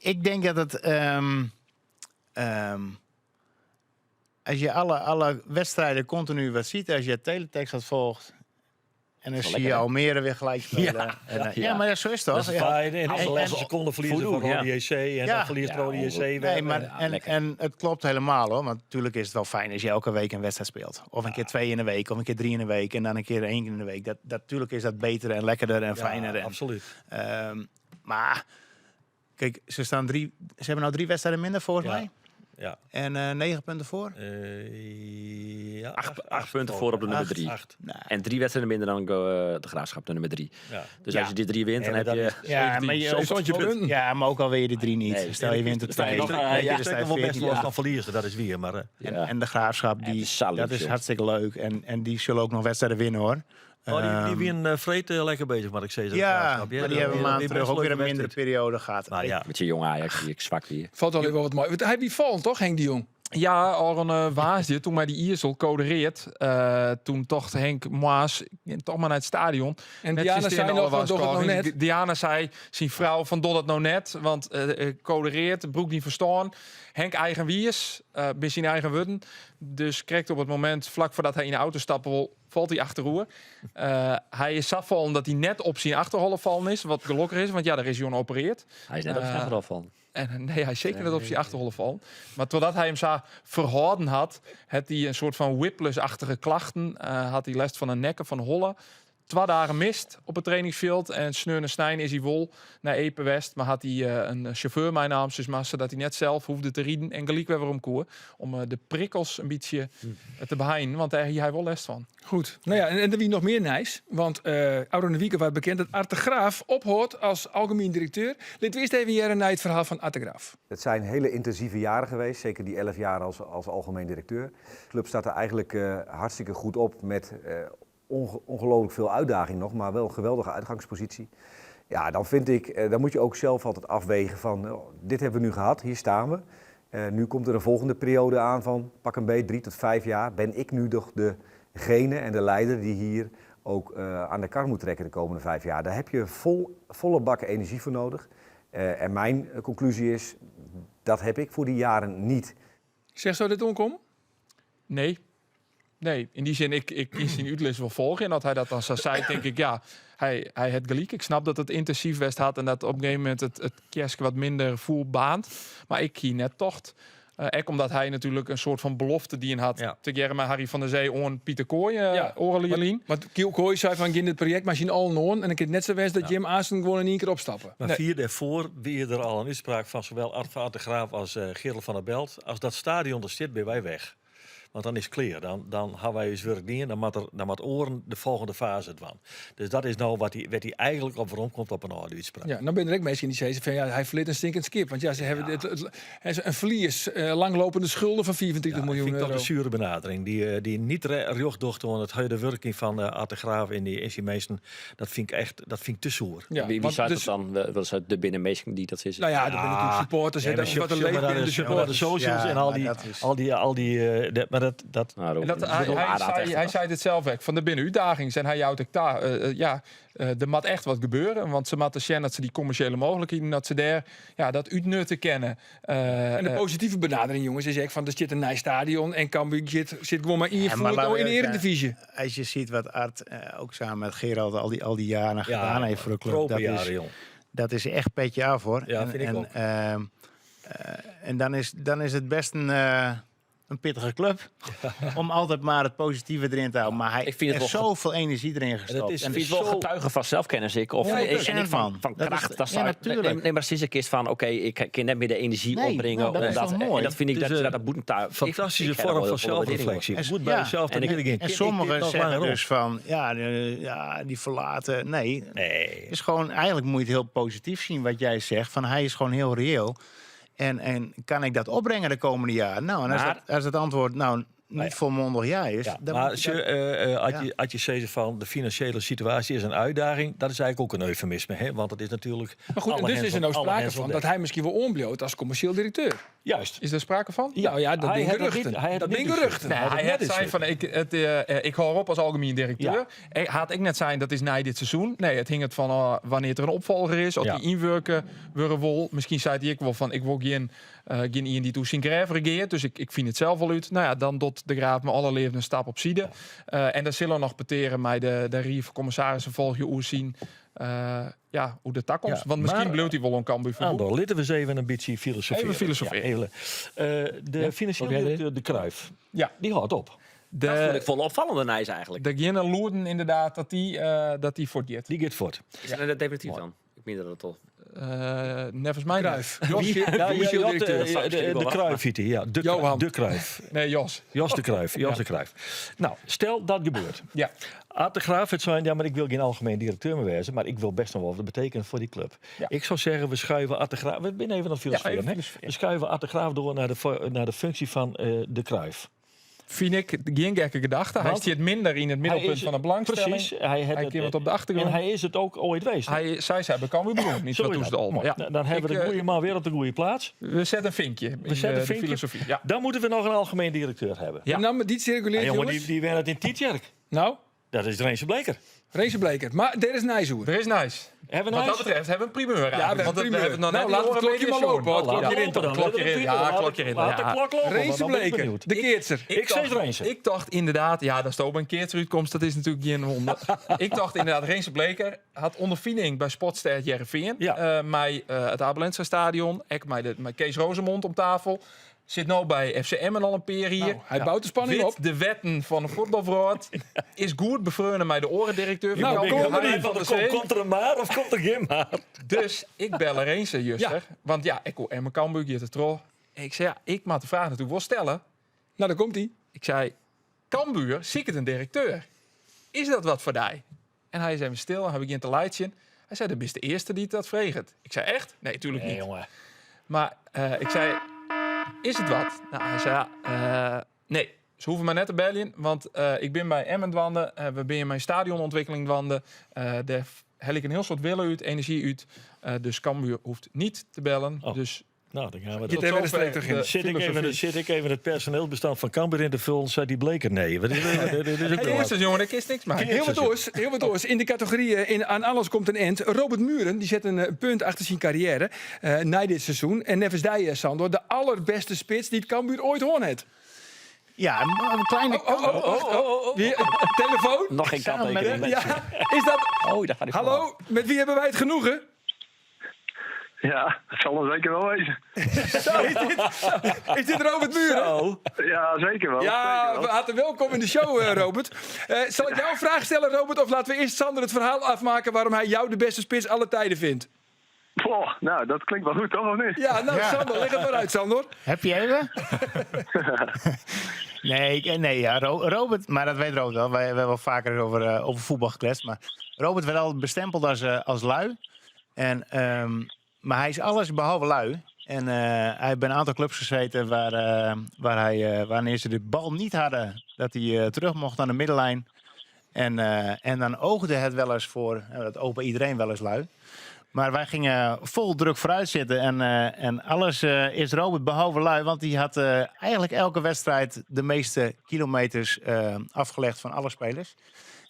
B: ik denk dat het... als je alle wedstrijden continu wat ziet, als je teletext wat volgt... En dan
C: wel
B: zie je
C: lekker, hè?
B: Almere weer gelijk spelen.
C: Ja.
B: En,
C: Ja.
B: ja, maar ja, zo is het
E: Dat
B: toch?
E: is
B: Ja.
E: fijn. En de laatste seconde verliezen
C: Voodoo,
E: van
C: ja.
E: Rode JC. En
B: Ja.
E: dan verliest
C: Ja,
E: Rode JC weer.
B: Nee, maar
C: Ja,
B: en,
C: lekker.
B: en het klopt helemaal hoor. Want natuurlijk is het wel fijn als je elke week een wedstrijd speelt. Of een keer twee in de week, of een keer drie in de week. En dan een keer één keer in de week. Natuurlijk is dat beter en lekkerder en
E: Ja,
B: fijner. En,
E: absoluut.
B: Maar kijk, ze hebben nou drie wedstrijden minder volgens
E: Ja.
B: mij.
E: Ja.
B: En 9 punten voor.
E: Ja,
C: Acht punten voor op de nummer
B: Acht.
C: 3.
E: Acht.
B: Nou,
C: En drie wedstrijden minder dan de Graafschap, de nummer 3.
E: Ja.
C: Dus als je die drie wint, dan
E: Nee,
C: heb
E: maar
C: je...
E: dat is-
B: ja, maar je,
A: Zo stond je punten.
B: ja, maar ook al wil je de drie niet.
C: Nee.
B: Stel je wint de
C: Dan sta je
B: twee.
C: nog,
B: weet je,
C: ja.
B: dan sta je
E: wel best
B: 14.
E: los van verliezen, dat is weer. Maar,
B: En,
C: Ja.
B: en de Graafschap,
C: Ja,
B: die,
C: het is salut,
B: dat is
C: joh.
B: hartstikke leuk. En die zullen ook nog wedstrijden winnen hoor.
E: oh, die winnen Vreet lekker bezig, maar ik zei ze.
B: Ja, maar die hebben een maand terug ook weer een mindere periode gehad.
E: Maar ja,
C: Met je jonge Ajax, die ik zwak weer.
A: Valt alweer wel wat mooi. Want hij die vallen, toch, Henk de Jong?
D: Ja, Aron Waasje, toen mij die Iersel codereert, toen tocht Henk Moas toch maar naar het stadion.
A: En
D: Net
A: Diana
D: sinds
A: zei
D: de
A: nog van,
D: alle
A: doe het nou
D: was
A: net.
D: Diana zei, zijn vrouw van doe dat nou net, want codereert, broek niet verstaan. Henk eigen wiers, bij zijn eigen wudden. Dus krijgt op het moment, vlak voordat hij in de auto stapt, wil, valt hij achteroer. Hij is zafval omdat hij net op zijn achterholle vallen is, wat gelukkig is, want ja, daar is hij opereerd.
C: Hij is net op zijn achterhof van.
D: En nee, hij is zeker net op zijn achterholle vallen. Maar totdat hij hem zo verhouden had, had hij een soort van whiplash-achtige klachten. Had hij last van een nekken, van hollen. 2 dagen mist op het trainingsveld. En sneur en snijn is hij wol naar Epe West. Maar had hij een chauffeur, mijn naam, dus maar zodat hij net zelf hoefde te rieden en gelijk weer om koer. Om de prikkels een beetje te beheinen. Want daar hij wel last van.
A: Goed. Nou ja, en er wie nog meer nice. Want ouder de week werd bekend dat Art de Graaf ophoort als algemeen directeur. Laten we eerst even jaren naar het verhaal van Art de Graaf.
G: Het zijn hele intensieve jaren geweest, zeker die 11 jaar als algemeen directeur. De club staat er eigenlijk hartstikke goed op met ongelooflijk veel uitdaging nog, maar wel een geweldige uitgangspositie. Ja, dan vind ik, dan moet je ook zelf altijd afwegen van, oh, dit hebben we nu gehad, hier staan we. Nu komt er een volgende periode aan van pak een beet, 3 tot 5 jaar. Ben ik nu toch degene en de leider die hier ook aan de kar moet trekken de komende 5 jaar? Daar heb je volle bak energie voor nodig. En mijn conclusie is, dat heb ik voor die jaren niet.
A: Zeg, zou dit omkomen?
D: Nee. Nee, in die zin, ik kies zijn uitlis wel volgen. En dat hij dat dan zo zei, denk ik, ja, hij het gelijk. Ik snap dat het intensief west had en dat op een gegeven moment het kerstje wat minder voelbaand. Maar ik hier net tocht. Ook omdat hij natuurlijk een soort van belofte die in had.
E: Ja.
D: Te jaren met Harry van der Zee, on Pieter Kooi,
A: Ja.
D: Orelien.
A: Want Kiel Kooi zei van, in dit project maar zien al noon. En ik het net zo wens dat Jim Aasen gewoon in één keer opstappen.
E: Maar
D: Nee.
E: vier daarvoor wie er al een uitspraak van zowel Art van de Graaf als Gerald van der Belt. Als dat stadion er zit, ben wij weg. Want dan is it klear. Dan, dan ha wy ús wurk dien. Dan moat, der, dan moat oaren de folgjende faze dwaan. Dus dat is no wat hy, wêr't hy eigentlik op weromkomt op in âlde útspraak.
A: Ja, dan binne der ek minsken dy't sizze fan ja, hy ferlit in stinkend skip. Want ja, se hawwe it, it, it, in ferlies, langlopende skulden fan 35
E: Ja,
A: miljoen
E: vind ik
A: euro.
E: toch een zure benadering. Die, die niet recht docht aan het huidige werking van Ard de Graaf en die, en die mensen. Dat vind ik echt dat vind ik te zuur.
A: Ja,
C: Wie, wie
A: want
C: zei
A: dus-
C: dat dan? Wat zijn de binnenmeesting die dat is?
A: Nou ja, dat zijn natuurlijk supporters. hè,
E: Nee,
A: dat is
E: maar
A: wat er
E: zoek
A: leeft
E: maar
A: binnen
E: naar
A: de
E: de, naar de
A: supporters.
E: socials
B: Ja,
E: en al
B: maar
E: die,
B: dat is-
E: al die, al die, maar dat, dat,
C: Nou,
D: En dat, hij, hij, zei, hij zei het zelf ook. Van de binnen uitdaging zijn hij jouwt ik daar. Ja, er moet echt wat gebeuren. Want ze moeten zien dat ze die commerciële mogelijkheden, dat ze daar ja, dat uitnutten kennen.
A: En de positieve benadering, jongens, is echt van er zit een nieuw stadion en Cambuur zit, zit gewoon maar
B: Ja, maar
A: ingevoerd
B: laten we
A: in de
B: eerlijk zijn.
A: Eredivisie.
B: Als je ziet wat Ard ook samen met Gerald al die jaren
E: ja,
B: gedaan heeft voor de club. Dat
E: tropenjaren,
B: is,
E: jong.
B: dat is echt petje af hoor.
E: Ja,
B: en,
E: vind ik
B: en,
E: ook.
B: En dan is het best een pittige club. Om altijd maar het positieve erin te houden. Maar hij
C: Ik vind het
B: heeft
C: wel
B: zoveel energie erin gestopt.
E: is-
B: En
C: Ik vind het wel
E: zo-
C: getuige van zelfkennis, ik. Of, en ik van,
B: man.
C: van
B: Dat is-
C: kracht. Dat
B: ja,
C: zou,
B: natuurlijk.
C: Nee, nee, maar sinds ik is van, oké, ik kan net meer de energie
B: Nee,
C: opbrengen.
B: nou, dat is
C: omdat,
B: toch mooi?
C: En dat vind ik,
E: Het
C: dat,
E: is
C: dat,
E: een
C: dat moet daar.
E: Fantastische
C: ik heb
E: vorm
C: daar
E: van
C: wel heel veel waardering
E: zelfreflectie.
B: En-
E: Moet bij
B: ja.
E: jezelf
C: En
E: te
C: ik-
E: midden in.
B: En sommigen zeggen dus van, ja, ja, die verlaten. Nee,
E: Nee.
B: Het is gewoon, eigenlijk moet je het heel positief zien wat jij zegt. Van hij is gewoon heel reëel. En kan ik dat opbrengen de komende jaren? Nou, en als,
C: Maar-
B: dat, als het antwoord nou niet volmondig ja is,
E: Ja,
B: dan
E: maar
B: moet je
E: als je,
B: dat-
E: als
B: Ja.
E: je, als je zegt van de financiële situatie is een uitdaging, dat is eigenlijk ook een eufemisme. Hè? Want het is natuurlijk.
A: Maar goed, en
E: alle
A: dus
E: hens
A: is er
E: op-
A: nou
E: alle
A: sprake
E: hens op
A: van
E: dek.
A: dat hij misschien wel onbloot als commercieel directeur.
E: Juist.
D: Is daar sprake van?
A: Nou ja, dat
E: Hij
A: zijn
E: had het
A: geruchten.
E: niet- hij had
A: Dat
E: het
A: zijn
E: niet
A: geruchten.
D: Nee,
E: Hij had
D: hij
E: het
D: had
E: net
D: zijn
E: eens
D: van ik hoor op als algemeen directeur.
E: Ja.
D: Ik had ik net zijn dat is na dit seizoen. Nee, het hing het van wanneer er een opvolger is, of
E: Ja.
D: die inwerken worden wol. Misschien zei hij ik wel van ik wil geen iemand die toe zijn graaf regeert. Dus ik vind het zelf wel uit. Nou ja, dan dot de graaf me alle leven een stap op zijde. En dan zullen we nog peteren mij de Rie van commissarissen volg je hoe zien. Ja, hoe de tak komt.
E: Ja,
D: Want misschien
E: maar-
D: bloedt hij wel een Cambuur voor.
E: Andor, laten we eens even een beetje filosoferen.
D: Even filosoferen.
E: Ja, even. De financieel
C: Wat jij
E: directeur, de Kruif,
D: Ja.
E: die houdt op.
D: De,
C: Dat vond ik vol opvallende nijs eigenlijk.
D: de Gienne Loerden inderdaad dat die dat die voortgaat.
E: Die gaat voort.
C: Is dat definitief dan? Ik meen dat het toch.
D: Nevens mij.
A: Cruijff.
D: Jos,
E: Ja, ja,
A: commercieel
E: ja,
A: directeur.
E: de,
C: Dat zou
E: de,
C: ik
E: de
C: wel
E: Kruif
C: wachten.
E: heet hij, ja. De,
A: Johan.
E: de Kruif.
D: Nee, Jos.
E: Jos de Kruif. Jos de Kruif. Nou, stel dat gebeurt.
D: Ja.
E: Ard de Graaf het zijn, ja, maar ik wil geen algemeen directeur meer wezen, maar ik wil best nog wel wat betekenen voor die club.
D: Ja.
E: Ik zou zeggen, we schuiven Ard de Graaf, we zijn even aan het filosoferen,
D: even
E: hè?
D: filosoferen.
E: We schuiven Ard de Graaf door naar de functie van de Kruif.
D: Vind ik geen gekke gedachte. Hij
E: Want
D: zit minder in het middelpunt
E: Hij is-
D: van de belangstelling.
E: Precies. Hij, het,
D: Hij keert wat op de achtergrond.
E: En hij is het ook ooit geweest.
D: Hij zei zij bij Cambuur beroemd. Niet
E: Zo
D: wat
E: is
D: doen ze
E: dat.
D: al.
E: Mooi.
D: Ja.
E: Nou, Dan hebben we
D: Ik,
E: de goede man weer op de goede plaats.
D: We zetten een vinkje. We
E: zetten een
D: de
E: vinkje.
D: filosofie. Ja.
E: Dan moeten we nog een algemeen directeur hebben.
D: Ja.
A: En dan die circuleert,
E: Ja, jongen,
A: jongens.
E: die werden het in Tietjerk.
A: Nou,
E: Dat is Renze Bleker.
A: Renze Bleker. Maar dit is Nijzoer.
D: Er is nice.
E: Hebben we
D: Wat dat
E: nice?
D: betreft hebben we een primeur eigenlijk.
A: we hebben
D: Want
A: een
D: we
A: primeur.
D: hebben het nog
A: Nou,
D: net
A: laat
D: niet
A: het
D: horen
A: klokje
D: bij
A: maar
D: de
A: lopen, hoor. Het
D: show.
A: klokje erin
E: dan.
D: Klokje erin. Ja, klokje erin.
E: Laat de
D: Ja.
E: klok lopen. want
A: Renze
E: dan ben ik
A: Bleker,
E: benieuwd.
A: de keertser.
E: Ik zeg Renze.
D: Ik dacht inderdaad, ja, dat is ook een keertje uitkomst, dat is natuurlijk geen wonder. Ik dacht inderdaad, Renze Bleker had ondervinding bij Sportster Heerenveen.
E: Ja.
D: Mij het Abelensa Stadion, ik mij, de, mij Kees Rozemond om tafel. Zit nou bij FCM en al een peer hier.
A: Nou, hij bouwt de spanning
D: Wit
A: op.
D: de wetten van de voetbalvraat. Is goed bevreunde mij de orendirecteur.
A: Nou,
D: van
A: kom
D: Cambuur,
A: maar
D: Harry
A: in.
D: van der
E: Komt,
D: Zee.
E: komt er een maar of komt er geen maar?
D: Dus ik bel Renze, juster. Want ja, ik hoor Emmen Cambuur, hier te tro. Ik zei, ja, ik mag de vraag natuurlijk wel stellen.
A: Nou, daar komt hij.
D: Ik zei, Cambuur, zie ik het een directeur? Is dat wat voor die? En hij is even stil en hij begint te leidjen. Hij zei, dat is de eerste die dat vreegt. Ik zei, echt? Nee, tuurlijk niet.
E: jongen.
D: Maar ik zei, is het wat? Nou, hij zei, ja, nee, ze hoeven maar net te bellen, want ik ben bij Emmen dwanden, we zijn in mijn stadionontwikkeling dwanden. Daar heb ik een heel soort willen uit, energie uit. Dus Cambuur hoeft niet te bellen.
E: Oh.
D: Dus
E: Nou, dan gaan we
A: Dit
E: dat.
A: hebben we de
D: zover
A: streep terug in.
D: de
E: Zit ik, even,
D: filosofie.
E: zit ik even het personeelsbestand van Cambuur in te vullen, zei die Bleker. Nee, wat is, dit is ook wel wat.
D: Eerst jongen, ik is niks maar.
A: Heel wat oors, heel wat oors. In de categorie aan alles komt een end. Robert Muren die zet een punt achter zijn carrière na dit seizoen. En nevens die, Sandor, de allerbeste spits die het Cambuur ooit hoorn heeft.
B: Ja, een kleine
A: Oh. Wie, telefoon?
C: Nog geen
B: Samen met
C: kanttekening.
A: Ja, is dat...
C: Oh, daar gaat hij
A: Hallo, met wie hebben wij het genoegen?
H: Ja, dat zal er zeker wel wezen.
A: Is dit Robert Muren?
E: Oh.
H: Ja, zeker wel.
A: Ja,
H: zeker wel.
A: hartelijk welkom in de show, Robert. Zal ik jou een vraag stellen, Robert? Of laten we eerst Sander het verhaal afmaken waarom hij jou de beste spits aller tijden vindt?
H: Boah, nou, dat klinkt wel goed, toch? Of niet?
A: Ja, nou Sander, leg het maar uit, Sander.
B: Heb je even? nee, nee ja, Robert, maar dat weet Robert wel. Wij hebben wel vaker over voetbal gekletst. Maar Robert werd al bestempeld als lui. En, maar hij is alles behalve lui. En hij heeft bij een aantal clubs gezeten wanneer ze de bal niet hadden, dat hij terug mocht aan de middenlijn. En dan oogde het wel eens voor, dat oog bij iedereen wel eens lui. Maar wij gingen vol druk vooruit zitten. En alles is Robert behalve lui. Want die had eigenlijk elke wedstrijd de meeste kilometers afgelegd van alle spelers.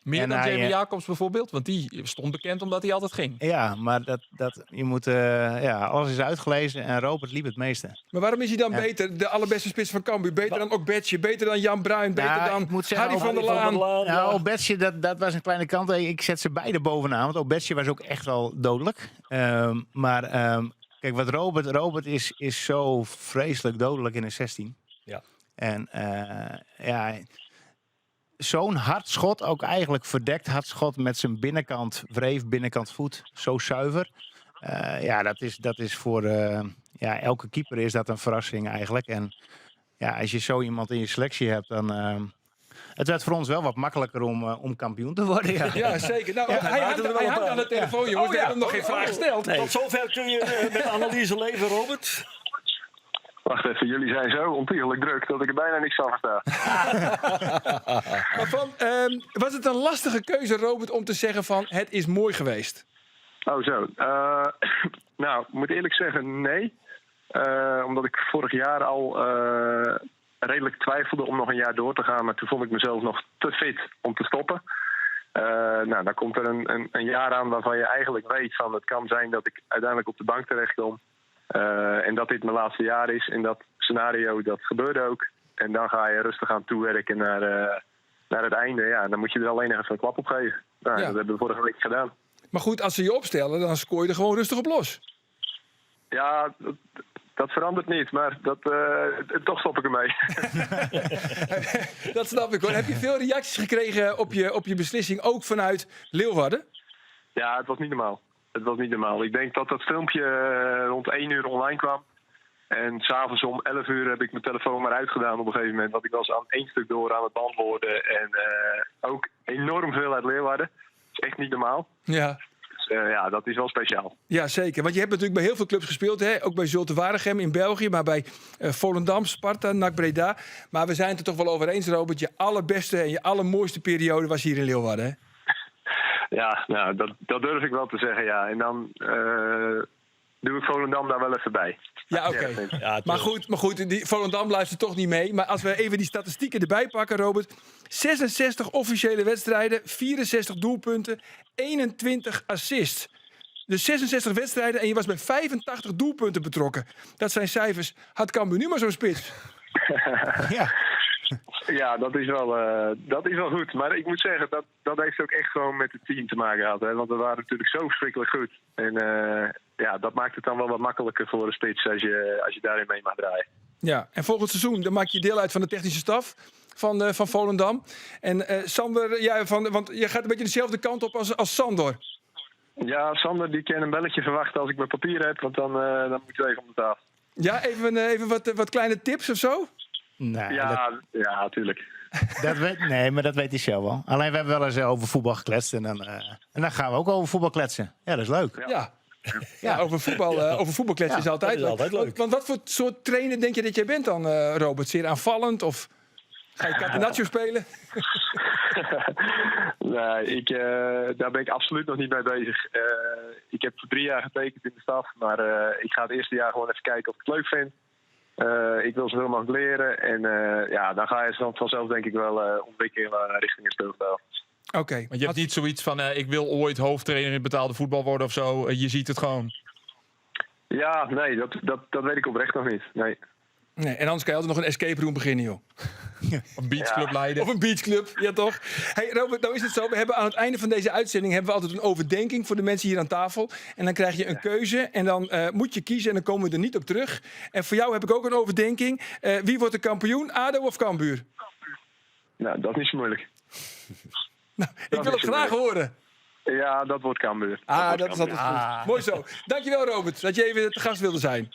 D: Meer
B: En
D: dan
B: hij,
D: Jamie Jacobs bijvoorbeeld? Want die stond bekend omdat hij altijd ging.
B: Ja, maar dat, dat, je moet, ja, alles is uitgelezen en Robert liep het meeste.
A: Maar waarom is hij dan
B: Ja.
A: beter? De allerbeste spits van Cambuur. Beter dan Ogbeche, beter dan Jan Bruin, beter
B: Nou,
A: dan
B: ik moet zeggen,
A: Harry van der
E: Harry
A: Laan.
E: van der Laan,
B: Nou,
E: ja.
B: Ogbeche, dat was een kleine kant. Ik zet ze beide bovenaan, want Ogbeche was ook echt wel dodelijk. Maar kijk, wat Robert, Robert is zo vreselijk dodelijk in de 16. En ja, zo'n hard schot, ook eigenlijk verdekt hard schot met zijn binnenkant wreef, binnenkant voet, zo zuiver. Ja, dat is voor ja, elke keeper is dat een verrassing eigenlijk. En ja, als je zo iemand in je selectie hebt, dan... het werd voor ons wel wat makkelijker om kampioen te worden. Ja.
A: Ja, zeker. Nou,
E: Ja,
A: hij
E: hij
A: hangt,
E: maakte er wel
A: hij
E: een
A: hangt
E: paar.
A: aan de telefoon, jongens.
E: Oh,
A: We
E: ja.
A: hebben hem nog geen vraag gesteld.
C: Nee.
E: Tot zover kun je met analyse leven, Robert.
H: Wacht even, jullie zijn zo ontiegelijk druk dat ik er bijna niks van versta.
A: Maar was het een lastige keuze, Robert, om te zeggen van het is mooi geweest?
H: Oh zo. Ik moet eerlijk zeggen nee. Omdat ik vorig jaar al redelijk twijfelde om nog een jaar door te gaan. Maar toen vond ik mezelf nog te fit om te stoppen. Dan komt er een jaar aan waarvan je eigenlijk weet van het kan zijn dat ik uiteindelijk op de bank terechtkom. En dat dit mijn laatste jaar is. En dat scenario, dat gebeurde ook. En dan ga je rustig aan toewerken naar het einde. Ja, en dan moet je er alleen nog even een klap op geven. Dat hebben we vorige week gedaan.
A: Maar goed, als ze je opstellen, dan scoor je er gewoon rustig op los.
H: Ja, dat verandert niet, maar toch stop ik ermee.
A: Dat snap ik hoor. Heb je veel reacties gekregen op je beslissing, ook vanuit Leeuwarden?
H: Ja, het was niet normaal. Het was niet normaal. Ik denk dat dat filmpje rond 1 uur online kwam. En 's avonds om 11 uur heb ik mijn telefoon maar uitgedaan op een gegeven moment. Want ik was aan één stuk door aan het beantwoorden. En ook enorm veel uit Leeuwarden. Dat is echt niet normaal. Dus dat is wel speciaal.
A: Ja, zeker. Want je hebt natuurlijk bij heel veel clubs gespeeld. Hè? Ook bij Zulte Waregem in België. Maar bij Volendam, Sparta, NAC Breda. Maar we zijn het er toch wel over eens, Robert. Je allerbeste en je allermooiste periode was hier in Leeuwarden, hè?
H: Ja, dat durf ik wel te zeggen, ja. En dan doe ik Volendam daar wel even bij.
A: Ja, oké.
H: Ja, dat vind ik.
E: Ja, tuurlijk.
A: Maar goed, die Volendam blijft er toch niet mee. Maar als we even die statistieken erbij pakken, Robert. 66 officiële wedstrijden, 64 doelpunten, 21 assists. Dus 66 wedstrijden en je was bij 85 doelpunten betrokken. Dat zijn cijfers. Had Cambuur nu maar zo'n spits?
H: Ja, dat is wel goed. Maar ik moet zeggen, dat heeft ook echt gewoon met het team te maken gehad. Hè? Want we waren natuurlijk zo verschrikkelijk goed. En dat maakt het dan wel wat makkelijker voor een spits als je daarin mee mag draaien.
A: Ja, en volgend seizoen dan maak je deel uit van de technische staf van Volendam. En Sander, ja, van, want je gaat een beetje dezelfde kant op als Sandor.
H: Ja, Sander die kan een belletje verwachten als ik mijn papier heb, want dan moeten we even om de tafel.
A: Ja, even wat kleine tips of zo?
B: Nee, dat
H: Ja, tuurlijk.
B: Dat weet, nee, maar dat weet hij zelf wel. Alleen we hebben wel eens over voetbal gekletst. En dan gaan we ook over voetbal kletsen. Ja, dat is leuk.
A: Ja. Ja, over voetbal kletsen
E: Ja,
A: is altijd
E: dat is
A: leuk.
E: altijd leuk.
A: Want wat voor soort trainer denk je dat jij bent dan, Robert? Zeer aanvallend of ga je Catenaccio spelen?
H: Nee, daar ben ik absoluut nog niet mee bezig. Ik heb voor 3 jaar getekend in de staf. Maar ik ga het eerste jaar gewoon even kijken of ik het leuk vind. Ik wil zoveel mogelijk leren. En dan ga je ze dan vanzelf denk ik wel ontwikkelen richting een speelstijl.
A: Oké.
D: Want je hebt niet zoiets van ik wil ooit hoofdtrainer in het betaalde voetbal worden of zo. Je ziet het gewoon.
H: Ja, nee, dat weet ik oprecht nog niet. Nee.
A: Nee, en anders kan je altijd nog een escape room beginnen, joh.
D: Een beachclub leiden.
A: Of een beachclub, ja toch? Hey Robert, nou is het zo. We hebben aan het einde van deze uitzending hebben we altijd een overdenking voor de mensen hier aan tafel. En dan krijg je een keuze en dan moet je kiezen en dan komen we er niet op terug. En voor jou heb ik ook een overdenking. Wie wordt de kampioen, ADO of Cambuur?
H: Nou, dat is niet zo moeilijk.
A: Nou, ik
H: Dat
A: wil
H: is
A: het graag
H: moeilijk.
A: horen.
H: Ja, dat wordt Cambuur.
A: Ah,
H: wordt
A: dat is altijd
H: Cambuur.
A: goed. Mooi zo. Dankjewel Robert, dat je even te gast wilde zijn.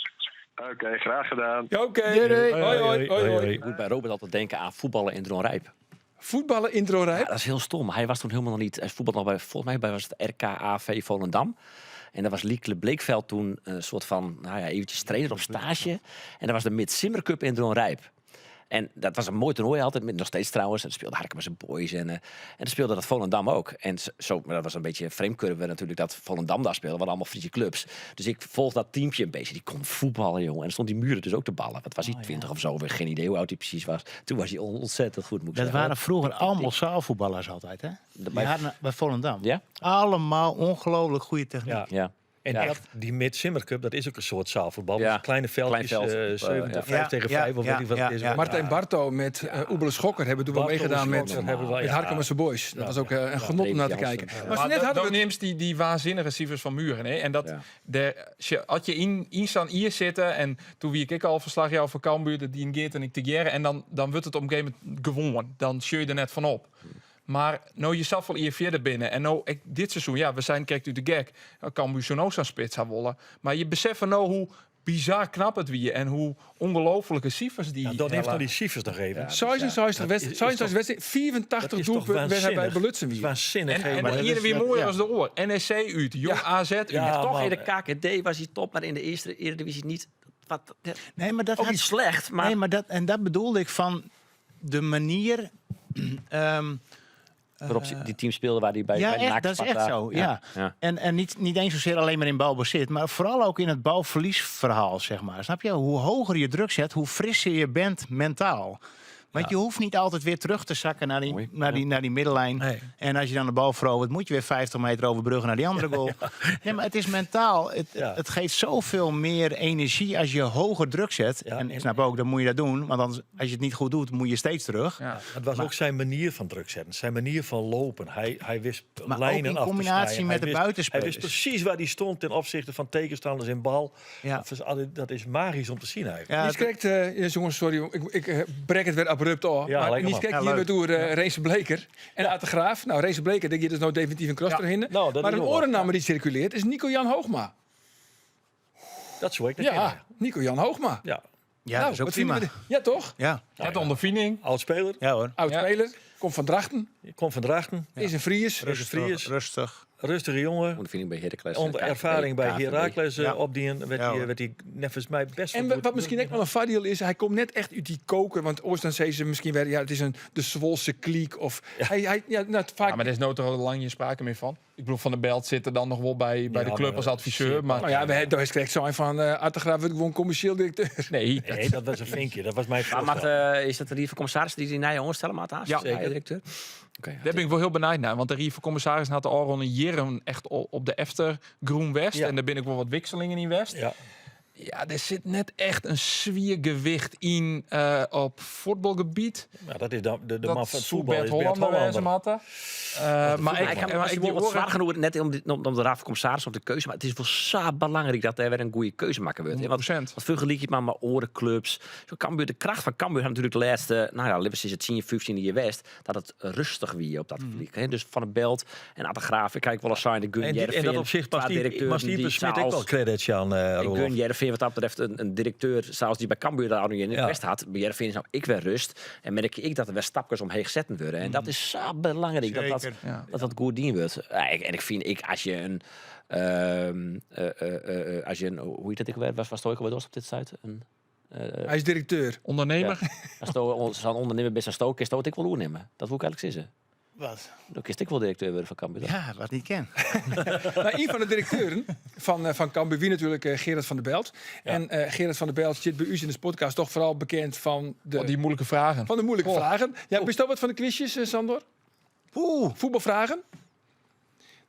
H: Oké, graag gedaan.
A: Ja, Oké. Hoi, hoi, hoi, hoi.
C: Ik moet bij Robert altijd denken aan voetballen in Dronrijp.
A: Voetballen in Dronrijp.
C: Ja, dat is heel stom. Hij was toen helemaal nog niet. Hij voetbalde nog bij, volgens mij bij was het RKAV Volendam. En daar was Liekle Bleekveld toen een soort van, nou ja, eventjes trainer op stage. En dat was de Mid-Simmer Cup in Dronrijp. En dat was een mooi toernooi altijd, met, nog steeds trouwens. En speelde Harkema zijn boys en, en dan speelde dat Volendam ook. En zo, maar dat was een beetje vreemdcurve natuurlijk dat Volendam daar speelde. waren allemaal Friese clubs. Dus ik volg dat teampje een beetje. Die kon voetballen, jongen. En er stond die muren dus ook te ballen. Wat was hij, 20 of zo? Weer Geen idee hoe oud hij precies was. Toen was hij ontzettend goed, moet ik
B: Dat
C: zeggen.
B: waren vroeger allemaal zaalvoetballers altijd, hè? Die
C: bij-
B: hadden bij Volendam.
C: Ja?
B: Allemaal ongelooflijk goede techniek.
E: Ja.
C: Ja.
E: En
C: Ja.
E: echt, die Mid-Simmer Cup, dat is ook een soort zaalvoetbal.
C: Ja.
E: Dus kleine veldjes,
C: Klein veld.
E: 7
C: Ja.
E: 5
B: Ja,
E: tegen
B: ja,
E: 5 of
B: ja,
E: weet ik wat
B: ja,
E: het is.
B: ja.
A: Martijn Barto met Oebele Schokker hebben toen wel
E: Barto,
A: meegedaan met,
E: Schokker hebben we wel,
A: met
E: ja.
A: Harkema's Boys. Dat was ook een genot om naar te
C: Jansen.
A: kijken.
C: Ja.
A: Maar zo
D: Maar
A: net hadden
D: dan
A: we het...
D: neemt die, die waanzinnige cijfers van Muren. Hè? En dat
C: Ja.
D: de, had je in staan hier zitten en toen wie ik al verslag jou voor Cambuur, dat die in Geert en ik te Gerren, en dan, dan wordt het op een gegeven moment gewonnen. Dan zul je er net van op. Maar nou je zelf wel hier verder binnen. En nou, ik, dit seizoen, ja, we zijn, kijk u de gek. Nou, Cambuur zo'n ook zo'n spits had wollen. Maar je beseft nou hoe bizar knap het wie en hoe ongelofelijke cijfers die.
E: Ja, dan heeft
D: hellen.
E: nou die cijfers nog even.
A: 66
E: Dat is- is
A: 66 wedstrijden, 84
E: Dat is toch
A: doelpunten werd hij bij
E: waanzinnig?
A: Belutsen
E: Dat is
A: weer.
E: waanzinnig.
D: En,
E: hè,
D: en
E: maar dat
D: hier
E: is-
D: weer mooier
B: ja.
D: als de oor. NEC uit, Jong AZ uit.
E: Ja,
C: Toch
E: man.
C: in de KKD was hij top, maar in de eerste Eredivisie niet. Wat,
B: Nee, maar dat
C: ook
B: had-
C: niet slecht, maar
B: Nee, maar dat, en dat bedoelde ik van de manier.
C: waarop die team speelde waar hij bij
B: ja,
C: bij
B: echt,
C: NAC,
B: dat is echt
C: Sparta.
B: zo. Ja.
C: ja.
B: En niet eens zozeer alleen maar in balbezit, maar vooral ook in het balverliesverhaal, zeg maar. Snap je? Hoe hoger je druk zet, hoe frisser je bent mentaal. Want je hoeft niet altijd weer terug te zakken naar die,
C: Mooi.
B: naar die, naar die middenlijn.
E: Nee.
B: En als je dan de bal verovert, moet je weer 50 meter overbruggen naar die andere goal. Nee, maar het is mentaal. Het,
E: Ja.
B: het geeft zoveel meer energie als je hoger druk zet.
E: Ja.
B: En ik snap ook, dan moet je dat doen. Want anders, als je het niet goed doet, moet je steeds terug.
D: Ja.
E: Het was ook zijn manier van druk zetten, zijn manier van lopen. Hij wist
B: Maar ook
E: lijnen
B: in
E: af te
B: combinatie
E: snijden.
B: met
E: Hij
B: de
E: wist-
B: buitenspelers.
E: Hij wist precies waar hij stond ten opzichte van tegenstanders in bal.
B: Ja.
E: Dat is magisch om te zien eigenlijk.
B: Ja,
A: Nies kijkt, jongens, sorry, ik brek het weer abrupt af.
E: Ja,
A: maar
E: lekker
A: Nies
E: man.
A: kijkt
B: Ja,
A: hier
B: leuk.
A: weer door Renze Bleker en Aad de Graaf. Nou, Renze Bleker, denk je, dat is nou definitief een kras erheen.
E: Nou, dat
A: maar
E: is
A: een
E: wel wat.
A: orennaam die circuleert is Nico-Jan Hoogma.
E: Dat zou ik niet
A: Ja,
E: kennen.
A: Nico-Jan Hoogma.
E: Ja,
B: ja,
A: nou,
B: dat is ook
A: wat vinden
B: prima.
A: we de- Ja, toch?
B: Ja.
D: Het ondervinding.
E: oud speler.
B: ja hoor.
A: Oud
D: Ja.
A: speler, komt van Drachten,
E: Komt van Drachten.
A: is een Fries.
E: Is een Fries.
B: Rustig.
E: Rustige jongen.
C: Ondervinding bij Heracles.
E: Onder
C: KVB,
E: ervaring bij
C: KVB.
E: Heracles
B: Ja.
E: opdienen. Werd
B: Ja,
E: hij
B: hoor.
E: werd hij nevens mij best
A: En
E: wel goed.
A: wat misschien ook wel een voordeel is, hij komt net echt uit die koker. Want oost dan zei ze misschien weer, ja, het is een, de Zwolse kliek. Of hij, ja, nou, vaak
D: Ja, maar er is nooit al lang geen sprake meer van. Ik bedoel, Van der Belt zit er dan nog wel bij
E: Ja,
D: de club
E: maar
D: als adviseur. Maar
A: Nou ja, we hebben daar is correct zijn van Art de Graaf wordt gewoon commercieel directeur.
D: nee, dat-
E: Nee, dat was een vinkje. Dat was mijn
C: Maar
E: voorstel.
C: Matt, is dat de Rieve commissaris die die naar je stellen, Matt Haas?
D: Ja.
C: Zeker. Directeur. Oké,
D: daar ben ik wel heel benieuwd naar. Want de Rieve commissaris had de Aron een jaren echt op de Efter Groen West.
E: Ja.
D: En daar ben ik wel wat wisselingen in West.
E: Ja.
D: Ja, er zit net echt een zwiergewicht in op voetbalgebied.
E: Nou, dat is dan de
D: Dat
E: man van het
D: zou
E: voetbal.
D: Bert
E: Is Bert
D: Hollander
E: Hollander.
D: wezen, Matte. Maar
C: Maar ik kan
D: maar
C: misschien
D: die
C: wel wat
D: oren-
C: zwaar genoeg net om de raad van commissaris op de keuze. Maar het is wel zo belangrijk dat er weer een goede keuze maken wordt. hè. Want
D: 100%.
C: wat vergelijk je het maar met orenclubs. Zo Cambuur, de kracht van Cambuur had natuurlijk de laatste, nou ja, Lippers is het 10, 15 jaar West, dat het rustig wie op dat vlak. hè. Dus Van de Belt en Ad de Graaf, ik kijk wel eens zijn, de Gun
E: En, die, in dat opzicht
C: twee
E: past die,
C: directeuren
E: past die
C: die
E: Smit ook wel
C: zelfs-
E: credits aan,
C: Ik
E: Roelof.
C: gun Jereveen wat dat betreft een directeur zoals die bij Cambuur daar nu in de
E: Ja.
C: West had. Bij Jereveen is nou ik weer rust. En merk ik dat er weer stapjes omheen zetten worden. En dat is zo belangrijk dat dat,
B: Zeker.
D: Ja.
C: dat dat goed dien wordt. Ja, en ik vind, ik, als je een, als je een, hoe heet dat ik weer, was was het ook op dit site? Een,
A: Hij is directeur.
D: Ondernemer.
C: als je zo'n ondernemer bent, zo'n stook, is dat ik wel oornemen. Dat wil ik eigenlijk zeggen.
B: Wat?
C: Dan kiest ik wel directeur worden van Cambuur. toch?
B: Ja, wat niet ken.
A: Nou, een van de directeuren van Cambuur, wie natuurlijk Gerard van der Belt. En Gerard van der Belt zit bij u in de podcast toch vooral bekend van de,
D: Oh, die moeilijke vragen.
A: van de moeilijke
D: Oh.
A: vragen. Ja, best dat wat van de quizjes, Sandor?
B: Oeh.
A: Voetbalvragen?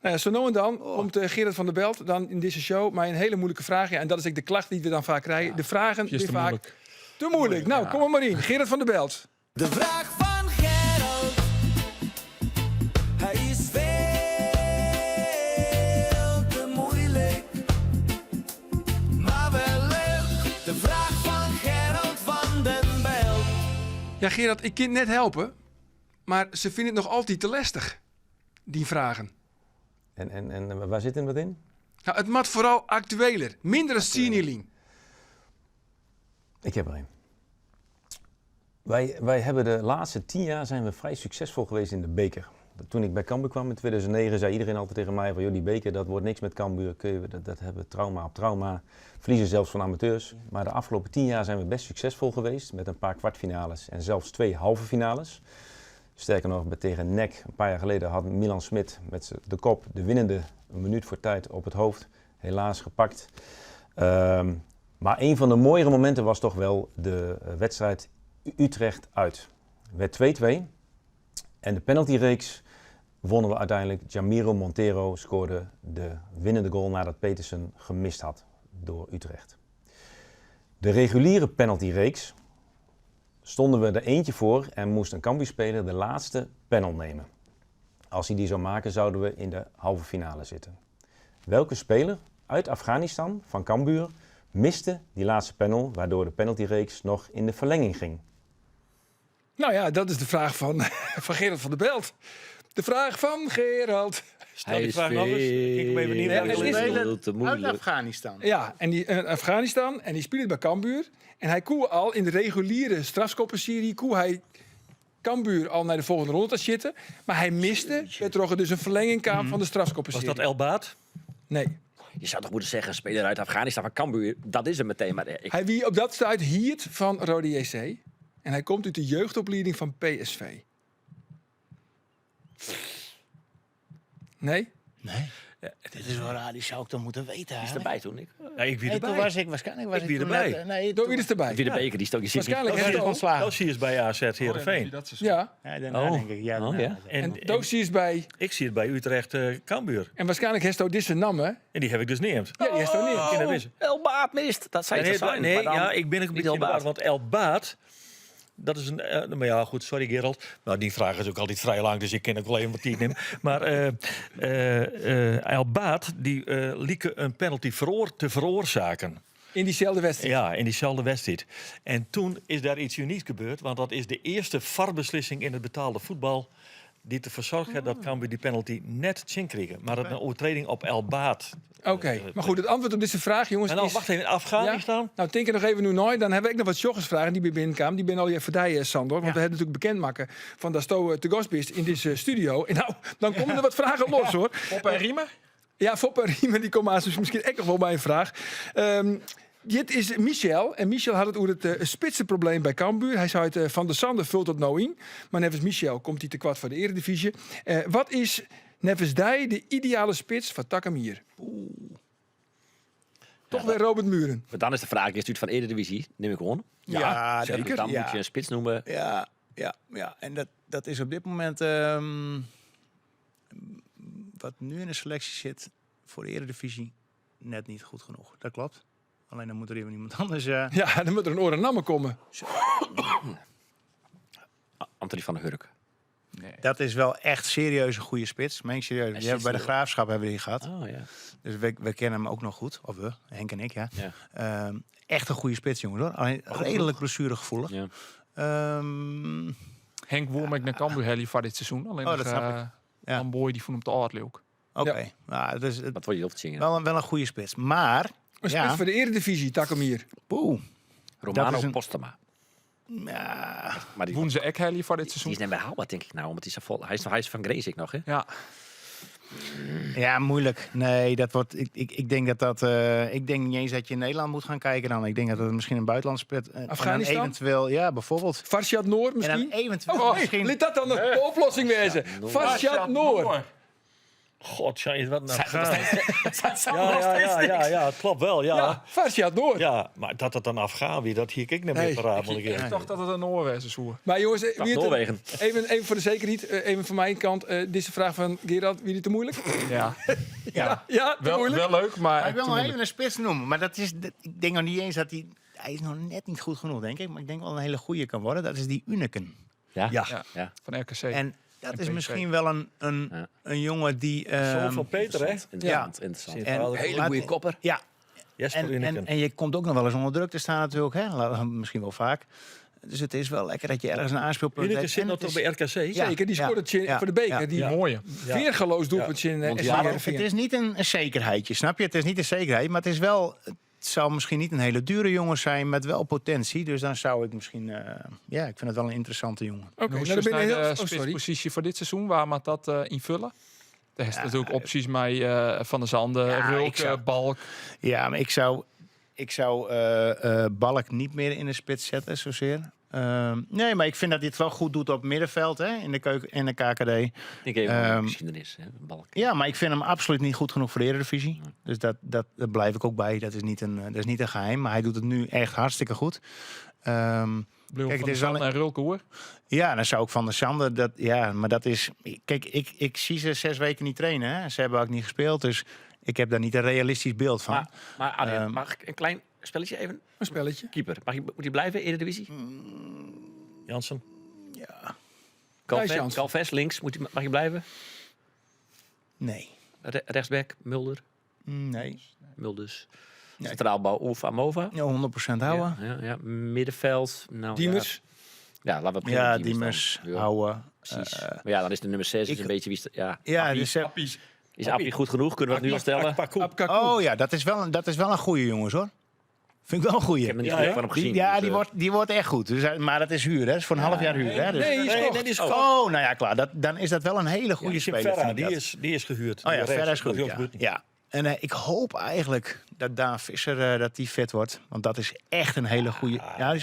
A: Nou ja, zo nou en dan komt Gerard van der Belt dan in deze show maar een hele moeilijke vraag. Ja, en dat is ook de klacht die we dan vaak krijgen. De vragen
D: Is
A: zijn
D: te
A: vaak
D: moeilijk.
A: te moeilijk. Nou, kom er maar in. Gerard van der Belt.
I: De vraag van Gerald. Hij is veel te moeilijk. Maar wel leuk. De vraag van Gerald van den Belt.
A: Ja, Gerard, ik kan net helpen, maar ze vinden het nog altijd te lastig, die vragen.
J: En, en, en waar zit hem dat in?
A: Nou, it moat foaral aktueler, minder as tsien jier lyn.
J: Ik heb er een. Wij, wij hebben de laatste 10 jaar zijn we vrij succesvol geweest in de beker. Toen ik bij Cambuur kwam in 2009 zei iedereen altijd tegen mij van joh, die beker dat wordt niks met Cambuur. Kun je, dat, dat hebben we trauma op trauma. Verliezen zelfs van amateurs. Maar de afgelopen 10 jaar zijn we best succesvol geweest met een paar kwartfinales en zelfs twee halve finales. Sterker nog, bij tegen NEC een paar jaar geleden had Milan Smit met de kop de winnende een minuut voor tijd op het hoofd. Helaas gepakt. Maar een van de mooiere momenten was toch wel de wedstrijd Utrecht uit. Werd 2-2. En de penaltyreeks wonnen we uiteindelijk. Jamiro Montero scoorde de winnende goal nadat Petersen gemist had door Utrecht. De reguliere penaltyreeks stonden we er eentje voor en moest een Cambuur-speler de laatste panel nemen. Als hij die zou maken, zouden we in de halve finale zitten. Welke speler uit Afghanistan van Cambuur miste die laatste panel, waardoor de penaltyreeks nog in de verlenging ging?
A: Nou ja, dat is de vraag van Gerald van der Belt. De vraag van Gerald.
E: Stel die vraag nog eens. Ik hem even niet
A: Nee, het is
C: veel te
B: Uit
C: moeilijk.
B: Afghanistan.
A: Ja, en die Afghanistan en die speelde bij Cambuur. En hij koe al in de reguliere strafschoppenserie koe hij Cambuur al naar de volgende ronde te zitten. Maar hij miste, er dus een verlenging kwam van de
E: Was
A: strafschoppenserie.
E: dat El Baat?
A: Nee.
C: Je zou toch moeten zeggen, speler uit Afghanistan van Cambuur, dat is hem meteen. Maar ik,
A: Hij wie op dat stuit hiert van Rode JC. En hij komt uit de jeugdopleiding van PSV. Nee?
B: Nee. Dit is wel raar, die zou ik dan moeten weten
C: is
B: eigenlijk.
C: erbij toen. Ik,
E: Ja, ik wie
B: Nee, toen
E: erbij.
B: was ik waarschijnlijk was
E: Ik
B: ik,
E: wie
B: toen
E: erbij.
B: net, nee,
A: Door
B: toen
A: wie is erbij?
C: Wie de beker, die stok je zit niet.
A: Waarschijnlijk
B: was ik
A: heeft
B: ontslagen.
E: Dosie is bij AZ Heerenveen.
D: Dat seizoen.
A: Ja,
B: Ja, daarna
C: Oh.
B: denk ik. Ja,
C: Oh,
B: daarna.
C: ja.
E: En,
A: en
E: en
A: Dosie is bij.
E: ik zie het bij Utrecht Cambuur.
A: En waarschijnlijk heeft hij deze namen.
E: En die heb ik dus neemt.
A: Ja, die heeft hij niet.
E: In de wissel.
C: El Baat mist. Dat zei
E: Nee,
C: het zijn.
E: nee,
C: maar dan
E: ja, ik ben ook een
C: niet
E: beetje
C: El
E: in de war,
C: Baat.
E: want El Baat, dat is een... maar ja, goed, sorry Gerald. Nou, die vraag is ook altijd vrij lang, dus ik ken ook wel even wat die neem. Maar El Baat, die lieke een penalty te veroorzaken.
A: In diezelfde wedstrijd.
E: Ja, in diezelfde wedstrijd. En toen is daar iets unieks gebeurd, want dat is de eerste VAR-beslissing in het betaalde voetbal die ervoor zorgde dat Cambuur die penalty net chin kregen. Maar dat een overtreding op El Baat.
A: Oké, maar goed, het antwoord op deze vraag, jongens,
E: En dan,
A: is...
E: wacht even, Afghanistan?
A: Ja? Nou, Tinker nog even nu nooit. Dan hebben ik nog wat joggersvragen die bij binnenkwamen. Die ben al je voor eh, Sandor. Want we hebben natuurlijk bekend maken van dat Sto te gast bist in deze studio. En nou, dan komen er wat vragen los, hoor.
D: Pop en Riemen?
A: Ja, Fop en Riemen, die komen aan, dus misschien ook nog wel bij een vraag. Dit is Michel. En Michel had het over het spitsenprobleem bij Cambuur. Hij zei het, Van der Sande vult dat nou in. Maar nevens Michel komt hij te kwart voor de Eredivisie. Wat is nevens die de ideale spits van Takamir? Toch weer Robert Muren.
C: Maar dan is de vraag, is het van Eredivisie? Neem ik gewoon.
B: Ja,
A: zeker.
C: Dan
B: Ja.
C: moet je een spits noemen.
B: Ja. En dat is op dit moment wat nu in de selectie zit voor de Eredivisie net niet goed genoeg. Dat klopt. Alleen dan moet er even iemand anders.
A: Ja, dan moet er een oor en namme komen.
C: Anthony van der Hurk.
B: Dat is wel echt serieus een goede spits. Meen ik serieus. Die hebben bij de Graafschap hebben we die gehad.
C: Oh ja.
B: Dus we kennen hem ook nog goed. Of we, Henk en ik, ja.
C: Ja.
B: Echt een goede spits, jongens, hoor. Alleen redelijk blessuregevoelig.
C: Ja.
D: Henk Woermek naar Cambuur heli voor dit seizoen. Alleen
B: Oh,
D: nog,
B: dat snap ik. Ja.
D: Een boy die vond hem te oud, leuk.
B: Oké.
A: Ja.
B: Nou, dus het,
C: Wat wil je op zingen?
B: wel een goede spits. Maar,
A: Een spits
B: ja,
A: voor de Eredivisie, Takamir.
B: poeh.
C: Romano
B: dat is een-
C: Postema.
B: Ja,
C: Maar die,
D: Woen ze ek heli voor dit
C: die
D: seizoen.
C: is net bij Haalbaar, denk ik nou. Omdat hij zo vol, hij is van Grace nog, hè?
D: Ja,
B: Ja, moeilijk. Nee, dat wordt. Ik denk dat dat. Ik denk niet eens dat je in Nederland moet gaan kijken dan. Ik denk dat het misschien een buitenlandse spits. En dan
A: Afghanistan?
B: eventueel, ja, bijvoorbeeld.
A: Farshad Noor
B: En
A: misschien?
B: dan eventueel
A: Oh, hey,
B: misschien.
A: laat dat dan de oplossing wezen. Farshad Noor.
E: God, zijn wat een Afghaan.
C: Dat zou
E: Ja,
C: nog
E: ja,
C: steeds
E: ja,
C: niks.
E: ja, ja, het klopt wel, ja.
A: Ja,
E: Ja,
A: Farshad Noor.
E: maar dat dat dan Afghaan wie, dat hier ik niet
A: Nee.
E: meer paraat, moet ik
D: ik
E: eerlijk
D: dacht dat het een Noorwegen is. hoor.
A: Maar jongens, wie het-
C: Noorwegen.
A: even voor de zekerheid, even van mijn kant. Deze vraag van Gerard, wie die te moeilijk?
D: Ja,
B: Ja.
A: Ja, te
D: wel,
A: moeilijk.
D: wel leuk, maar...
B: Maar ik wil
D: te
B: nog
D: moeilijk.
B: even een spits noemen. Maar dat is. Ik denk nog niet eens dat hij. Hij is nog net niet goed genoeg, denk ik. Maar ik denk wel een hele goede kan worden. Dat is die Uneken.
C: Ja.
E: Ja.
D: Ja.
C: Ja.
D: Van RKC.
B: En dat
D: En
B: is
D: PSV.
B: misschien wel een,
C: Ja.
B: een jongen die.
E: Zoon van Peter, hè?
C: Interessant, interessant.
B: En,
C: Hele goede kopper.
B: Ja,
E: Jesper
B: En,
E: Uneken.
B: en je komt ook nog wel eens onder druk te staan natuurlijk, hè? Misschien wel vaak. Dus het is wel lekker dat je ergens een aanspeelpunt
E: Uneken
B: hebt.
E: zit
B: En
E: nog
B: het
E: toch
B: is-
E: bij RKC?
B: Ja.
A: Zeker, die scoorde
B: ja,
A: voor de beker.
B: ja.
A: Die
E: Ja.
D: Mooie.
A: weergeloos doelpunt in
C: Want
A: SC
C: ja,
A: Heerenveen.
B: Het is niet een zekerheidje, snap je? Het is niet een zekerheid, maar het is wel... Het zou misschien niet een hele dure jongen zijn met wel potentie. Dus dan zou ik misschien... ja, ik vind het wel een interessante jongen.
A: Oké,
D: Hoe
A: nou,
D: is
A: dan ben je
D: naar
A: heel...
D: de
A: Oh, sorry.
D: spitspositie voor dit seizoen? Waar moet dat invullen? Daar is natuurlijk opties met Van der Zanden,
B: Ja, ik
D: Rulke, Balk.
B: Ja, maar ik zou Balk niet meer in de spits zetten, zozeer. Nee, maar ik vind dat hij het wel goed doet op het middenveld, hè, in de keuken, in de KKD.
C: Ik denk even de geschiedenis, hè, Balk.
B: Ja, maar ik vind hem absoluut niet goed genoeg voor de Eredivisie. Dus dat blijf ik ook bij. Dat is niet een geheim. Maar hij doet het nu echt hartstikke goed.
D: Blue
B: Kijk,
D: van
B: het is
D: der
B: wel
D: Zanden en Rulke, hoor.
B: Ja, dan zou ik Van der Sande... Dat, ja, maar dat is... Kijk, ik zie ze 6 weken niet trainen. Hè. Ze hebben ook niet gespeeld, dus ik heb daar niet een realistisch beeld van.
C: Maar Arjen, mag ik een klein spelletje even?
A: Een spelletje.
C: Keeper. Moet hij blijven in de Eredivisie?
E: Jansen.
B: Ja.
A: Jansen.
C: Calves links, mag hij blijven?
B: Nee.
C: Rechtsback, Mulder.
B: Nee.
C: Mulders.
B: Nee.
C: Centraal bouw, Oef, Amova.
B: Ja, 100% houden.
C: Ja, ja, ja. Middenveld. Nou,
A: Diemers.
C: Ja, ja, laten we beginnen
B: Ja,
C: met Diemers
B: Diemers,
C: dan. Ja,
B: houden.
C: Precies. Maar ja, dan is de nummer 6 is een beetje wie is de- ja,
B: Ja,
C: Appie.
B: dus,
C: Is Appie goed genoeg? Kunnen we dat nu al stellen?
B: Oh ja, dat is wel een goede jongens hoor. Vind ik wel een goeie.
C: Ik heb nog niet genoeg van hem gezien,
B: Ja,
C: dus,
B: die wordt echt goed. Dus, maar dat is huur, hè? Dat is voor een half jaar huur. Hè? Dus,
A: Nee, die is
E: Nee,
A: gekocht.
E: nee, die is gekocht.
B: Oh, nou ja, klaar. Dan is dat wel een hele goede
E: Die
B: speler.
E: Ferra,
B: vind ik
E: die
B: dat.
E: is, die is gehuurd.
B: Oh ja,
E: Die rechts,
B: Ferra is goed.
E: dat
B: Ja.
E: gebeurt niet.
B: Ja. En ik hoop eigenlijk dat Daan Visser dat die fit wordt. Want dat is echt een hele goede. Ja,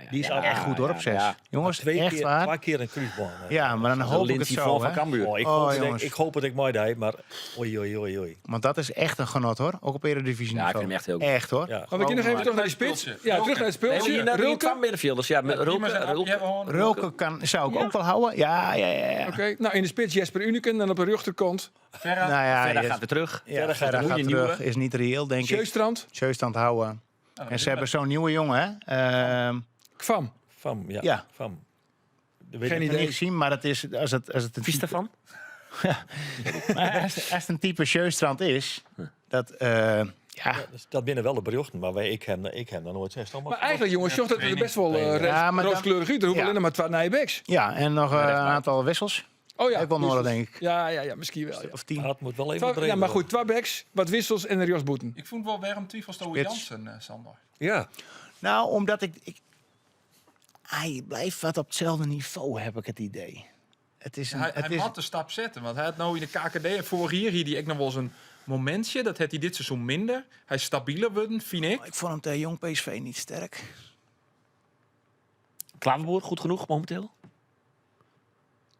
B: die is echt goed hoor, op 6. Jongens, echt waar.
E: Twee keer een kruisbaan. hè.
B: Ja, maar dan
C: Dat is
B: hoop ik het
C: Lindsey
B: zo.
C: Vonn van
B: hè.
C: Cambuur.
E: Oh, ik,
B: Oh,
E: hoop dat ik,
B: jongens.
E: ik hoop dat ik mooi deed, maar oei, oei, oei, oei.
B: Want dat is echt een genot hoor. Ook op Eredivisie
C: Ja, ik
B: niveau.
C: vind hem echt heel goed.
B: Echt hoor.
E: Ja.
A: Maar we kunnen nog even terug naar die spits. Ja, terug naar het
C: Nee, maar
A: speeltje.
C: hier naar die
A: Rulke.
C: twee middenvelders. Ja, met Rulke,
D: Diemers en Appie
C: Rulke.
D: hebben we gewoon.
B: Rulke zou ik ook wel houden. Ja, ja, ja. ja.
A: Oké, nou in de spits Jesper Uneken en op de rechterkant
D: Ferra.
B: Nou ja,
C: Verder
B: yes.
C: gaat weer terug.
B: Ja,
C: Verder
B: Verder
C: gaat
B: gaat
C: een
B: terug.
C: nieuwe.
B: Is niet reëel, denk ik.
A: Sjöstrand.
B: Sjöstrand houden. En ze hebben zo'n nieuwe jongen, hè?
A: Kwam.
E: Fam, ja.
B: Ja.
E: Fam. Dat weet
A: Geen
E: ik
A: idee.
B: Niet gezien, maar dat is, als het een
C: Vies
B: type,
C: daarvan?
B: maar als het een type Sjöstrand is, dat, ja.
E: Ja, dus dat binnen wel de berichten, maar wij, ik heb daar nooit zes.
A: Maar eigenlijk, jongens, joh, dat is best wel
B: Ja, maar dan-
A: rooskleurig uit. Er hoeven
B: Ja.
A: alleen maar twee nieuwe backs.
B: Ja, en nog een aantal wissels.
A: Oh ja.
B: Ik wel nodig, denk ik.
A: Ja, misschien wel. Ja.
B: Of 10.
E: Dat moet wel even
A: Twee, ja, maar goed, twee backs, wat wissels en een Jos Boeten.
D: Ik vond wel waarom twijfels over
B: Spits.
D: Jansen, Sander.
E: Ja.
B: Nou, omdat ik... Hij blijft wat op hetzelfde niveau, heb ik het idee. Het is een,
D: Hij,
B: het
D: hij
B: is,
D: had de stap zetten, want hij had nou in de KKD en vorig jaar hier die ik nog wel eens een momentje. Dat had hij dit seizoen minder. Hij is stabieler worden, vind ik.
B: Ik vond hem tegen Jong PSV niet sterk.
C: Klaverboer, goed genoeg momenteel?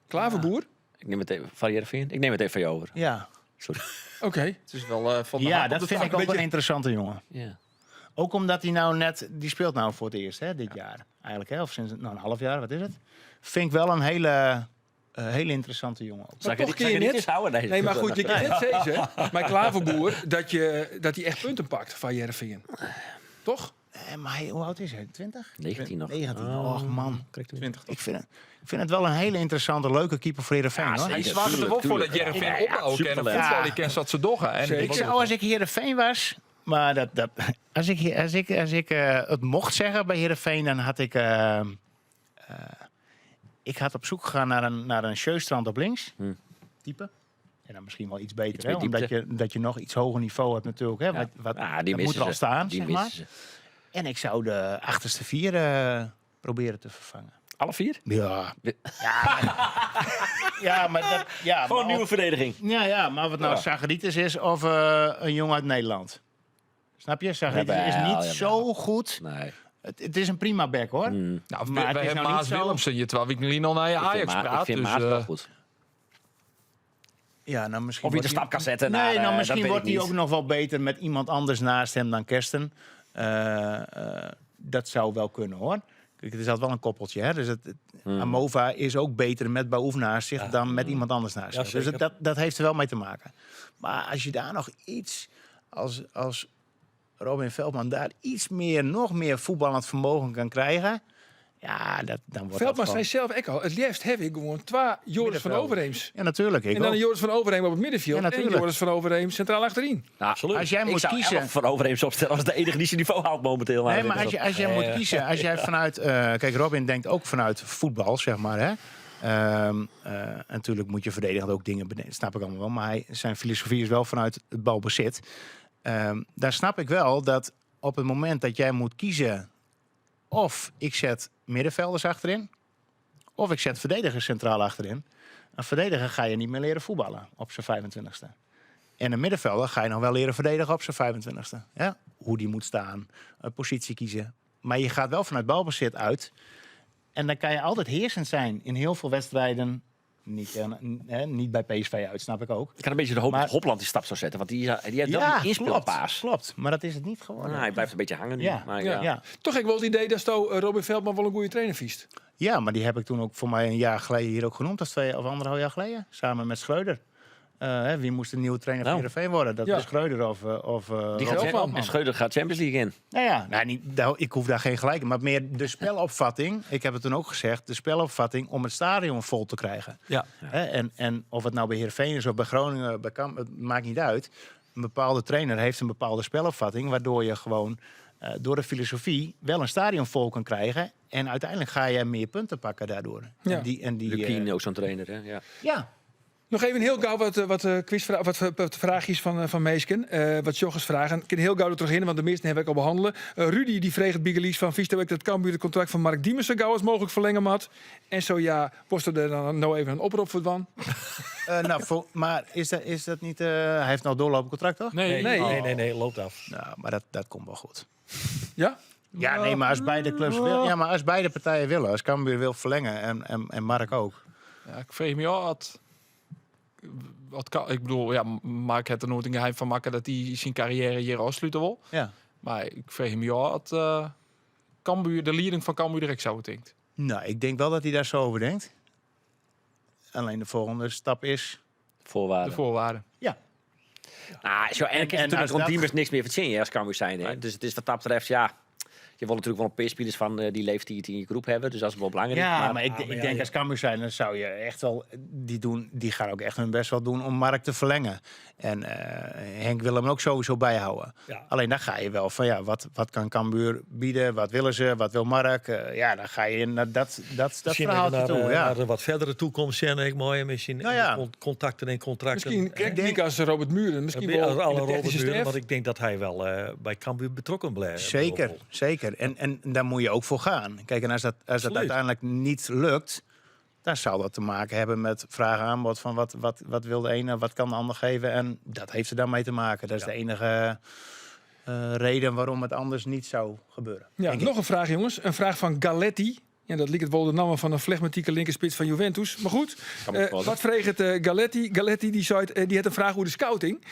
A: Klaverboer?
C: Ik neem het even van Heerenveen. Ik neem het even van jou over.
B: Ja.
C: Sorry.
A: Oké.
D: Het is wel van de
B: Ja,
D: hak op
B: dat
D: de
B: vind
D: tak.
B: ik ook een interessante jongen.
C: Ja.
B: Ook omdat hij nou net, die speelt nou voor het eerst hè, dit jaar. Eigenlijk, hè, of sinds nou, een half jaar, wat is het? Vind ik wel een hele interessante jongen. Ook.
C: Zal ik
A: toch
C: het
A: kun je
C: niet
A: net-
C: eens houden? Nee,
A: Nee, maar goed, je kunt net zeggen, maar Klaverboer, dat hij echt punten pakt van Heerenveen. Toch?
B: Maar hij, hoe oud is hij? 20?
C: 19 nog.
B: 19. Och man.
D: 20 toch?
B: Ik vind het wel een hele interessante, leuke keeper voor Heerenveen. hoor.
D: Hij
C: zeker.
D: zwaart er wel voor dat
C: Tuurlijk,
D: Heerenveen opbouwen kan. En
C: Ja,
D: voetbal die kent dat ze doggen. En
A: Zeker.
B: Ik zou als ik Heerenveen was, maar dat, als ik het mocht zeggen bij Heerenveen, dan had ik, ik had op zoek gegaan naar een Sjöstrand op links, type. En dan misschien wel iets beter,
C: Iets
B: hè,
C: meer diepte.
B: omdat dat je nog iets hoger niveau hebt natuurlijk. Hè, wat,
C: Ah, die
B: dat moet
C: missen
B: er al
C: ze.
B: staan,
C: Die
B: zeg maar.
C: missen ze.
B: En ik zou de achterste 4 proberen te vervangen.
C: Alle 4?
B: Ja. Ja, maar dat, ja,
C: Gewoon
B: maar
C: nieuwe
B: of-
C: verdediging.
B: Ja, ja, maar wat nou
C: Ja.
B: Zagaritis is of een jongen uit Nederland. Snap je? Zagaritis is
C: Jawel,
B: niet
C: jawel.
B: zo goed.
C: Nee.
B: Het is een prima back, hoor.
D: Nou,
B: Maar
D: maar
B: het
D: wij
B: is
D: hebben
B: nou niet
D: Maas
B: zo-
D: Willemsen, je terwijl ik al naar je
C: Ik vind
D: Ajax praat.
C: Ik vind
D: dus,
C: Maas wel goed.
B: Ja, nou, misschien
C: Of je de
B: wordt
C: stap kan zetten
B: Nee,
C: naar,
B: nou,
C: dat
B: misschien
C: weet
B: wordt
C: ik
B: hij
C: niet.
B: ook nog wel beter met iemand anders naast hem dan Kersten. Dat zou wel kunnen, hoor. Kijk, het is altijd wel een koppeltje, hè? Dus Amova is ook beter met Baouf naast zich dan met iemand anders naast
E: Ja,
B: zich. Dus
E: zeker.
B: dat heeft er wel mee te maken. Maar als je daar nog iets, als Robin Veldman daar iets meer, nog meer voetballend vermogen kan krijgen. Ja, dat, dan wordt dat
K: Veldman
B: gewoon-
K: zei zelf ook al, het liefst heb ik gewoon twee Joris van Overeems.
B: Ja, natuurlijk. Ik
K: En dan
B: ook.
K: een Joris van Overheem op het middenveld
B: Ja,
K: en
B: natuurlijk.
K: Joris van Overheem centraal achterin.
C: Nou,
E: Absoluut.
B: Als jij
C: ik
B: moet
C: zou
B: kiezen...
C: 11 van Overeems opstellen als de enige die zijn niveau haalt momenteel.
B: Nee, maar als jij moet kiezen, als jij vanuit... kijk, Robin denkt ook vanuit voetbal, zeg maar, hè. Natuurlijk moet je verdedigend ook dingen bedenken, snap ik allemaal wel. Maar zijn filosofie is wel vanuit het balbezit. Daar snap ik wel dat op het moment dat jij moet kiezen... of ik zet middenvelders achterin, of ik zet verdedigers centraal achterin. Een verdediger ga je niet meer leren voetballen op zijn 25ste. En een middenvelder ga je nog wel leren verdedigen op zijn 25ste. Ja? Hoe die moet staan, positie kiezen. Maar je gaat wel vanuit balbezit uit. En dan kan je altijd heersend zijn in heel veel wedstrijden. Niet, hè, niet bij PSV uit, snap ik ook.
C: Ik had een beetje de hoop
B: Maar-
C: dat Hopland die stap zou zetten. Want die heeft wel die inspeelpaas.
B: Klopt, maar dat is het niet geworden.
C: Nou, hij blijft een beetje hangen nu.
B: Ja.
C: Maar,
K: Ja.
C: ja.
B: Ja.
K: Toch heb ik wel het idee dat sto, Robin Veldman wel een goede trainer viest.
B: Ja, maar die heb ik toen ook voor mij een jaar geleden hier ook genoemd. Of 2 of anderhalf jaar geleden. Samen met Schreuder. Hè, wie moest de nieuwe trainer van
C: Nou.
B: Heerenveen worden? Dat
K: Ja.
B: was Schreuder of
C: Die
B: Rob
C: gaat
K: Veldman.
C: en Schreuder gaat Champions League in.
B: Nou ja, nou, niet, nou, ik hoef daar geen gelijk in. Maar meer de spelopvatting. Ik heb het toen ook gezegd. De spelopvatting om het stadion vol te krijgen.
E: Ja.
B: Hè, en of het nou bij Heerenveen is of bij Groningen, bij Kamp, het maakt niet uit. Een bepaalde trainer heeft een bepaalde spelopvatting... waardoor je gewoon door de filosofie wel een stadion vol kan krijgen. En uiteindelijk ga je meer punten pakken daardoor.
K: Ja.
B: En die,
C: Lukien, ook zo'n trainer. Hè? Ja.
B: ja.
K: Nog even heel gauw wat vraagjes van Meesken. Wat joggers vragen. Ik kan heel gauw er terug in, want de meeste heb ik al behandelen. Rudy die vreegt het Bigelies van Visto ik dat Cambuur het contract van Mark Diemers zo gauw als mogelijk verlengen had. En zo ja, was er dan nou even een oproep voor van?
B: Nou, maar is dat niet... hij heeft nog doorlopend contract, toch?
D: Nee.
K: Nee.
E: Nee, nee, nee, loopt af.
B: Nou, maar dat komt wel goed.
K: Ja?
B: Ja, nee, maar als beide clubs willen, ja, maar als beide partijen willen, als Cambuur wil verlengen en Mark ook.
D: Ja, ik vreeg me al wat kan, ik bedoel, ja, Mark het er nooit een geheim van maken dat hij zijn carrière hier afsluiten wil.
B: Ja.
D: Maar ik vreeg me al dat Cambuur, de leiding van Cambuur direct zo denkt.
B: Nou, ik denk wel dat hij daar zo over denkt. Alleen de volgende stap is
C: Voorwaarden.
D: De voorwaarden.
B: Ja.
C: Nou, zo, en,
B: En
C: en natuurlijk
B: als
C: rond
B: dat-
C: Diemers niks meer verzinnen als Cambuur zijn. Hè? Dus het is wat dat betreft, ja... Je wil natuurlijk wel een paar spelers van die leeftijd in je groep hebben. Dus dat is wel belangrijk.
B: Ja, maar ik
E: maar ja,
B: denk
E: ja.
B: als Cambuur zijn, dan zou je echt wel... Die, doen, die gaan ook echt hun best wel doen om Mark te verlengen. En Henk wil hem ook sowieso bijhouden.
E: Ja.
B: Alleen dan ga je wel van, ja, wat kan Cambuur bieden? Wat willen ze? Wat wil Mark? Ja, dan ga je naar dat
E: Misschien
B: verhaaltje
E: even
B: toe.
E: naar,
B: ja.
E: naar de wat verdere toekomst, zijn ik mooi. Misschien
B: Nou ja.
E: contacten en contracten.
K: Misschien krijgt
B: denk-
K: niet als Robert Muren. Misschien wel
E: Alle
K: in de
E: Robert
K: technische
E: Muren,
K: staf.
E: want ik denk dat hij wel bij Cambuur betrokken blijft.
B: Zeker, zeker. En daar moet je ook voor gaan. Kijk, en als dat
E: Absoluut.
B: uiteindelijk niet lukt, dan zal dat te maken hebben met vraag en aanbod van wat wil de ene, wat kan de ander geven. En dat heeft er dan mee te maken. Dat is de enige reden waarom het anders niet zou gebeuren.
K: Ja,
B: denk ik.
K: nog een vraag, jongens. Een vraag van Galetti. Ja, dat liep het wel de naam van een flegmatieke linkerspits van Juventus. Maar goed,
C: Kan me voorstellen.
K: wat vreeg het Galetti? Galetti die, zei, die had een vraag over de scouting.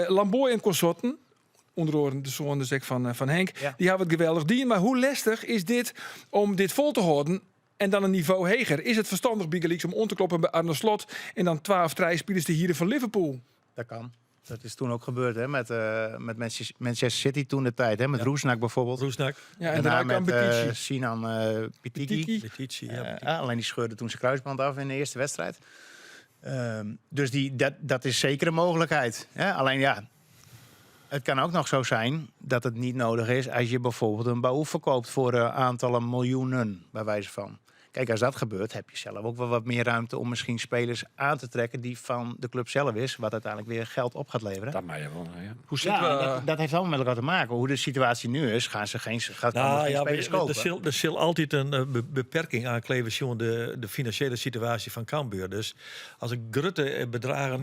K: Lamboy en consorten, onder oren de zoon dus ik van Henk,
B: Ja.
K: die hebben het geweldig dien. Maar hoe lastig is dit om dit vol te houden en dan een niveau heger? Is het verstandig, Bigeliks, om on te kloppen bij Arne Slot en dan 12 drie spelers te hieren van Liverpool?
B: Dat kan. Dat is toen ook gebeurd, hè, met Manchester City toen de tijd. Hè, met Roesnak bijvoorbeeld.
E: Roesnak.
K: Ja, en
B: daarna
K: daarna kwam
B: met
K: Betici.
B: Sinan Pitiki.
K: Pitiki.
E: Petitie, ja.
B: Alleen die scheurde toen zijn kruisband af in de eerste wedstrijd. Dus dat is zeker een mogelijkheid. Hè? Alleen ja, het kan ook nog zo zijn dat het niet nodig is als je bijvoorbeeld een Baouf verkoopt voor aantallen miljoenen, bij wijze van. Kijk, als dat gebeurt, heb je zelf ook wel wat meer ruimte om misschien spelers aan te trekken die van de club zelf is, wat uiteindelijk weer geld op gaat leveren.
C: Dat mij wel, ja.
D: Hoe zitten
B: Ja,
D: we?
B: dat heeft allemaal met elkaar te maken. Hoe de situatie nu is, gaan ze geen, gaat
E: Nou,
B: geen
E: ja,
B: spelers
E: maar
B: kopen.
E: er zal altijd een beperking aan kleven, jongen, de financiële situatie van Cambuur. Dus als er grote bedragen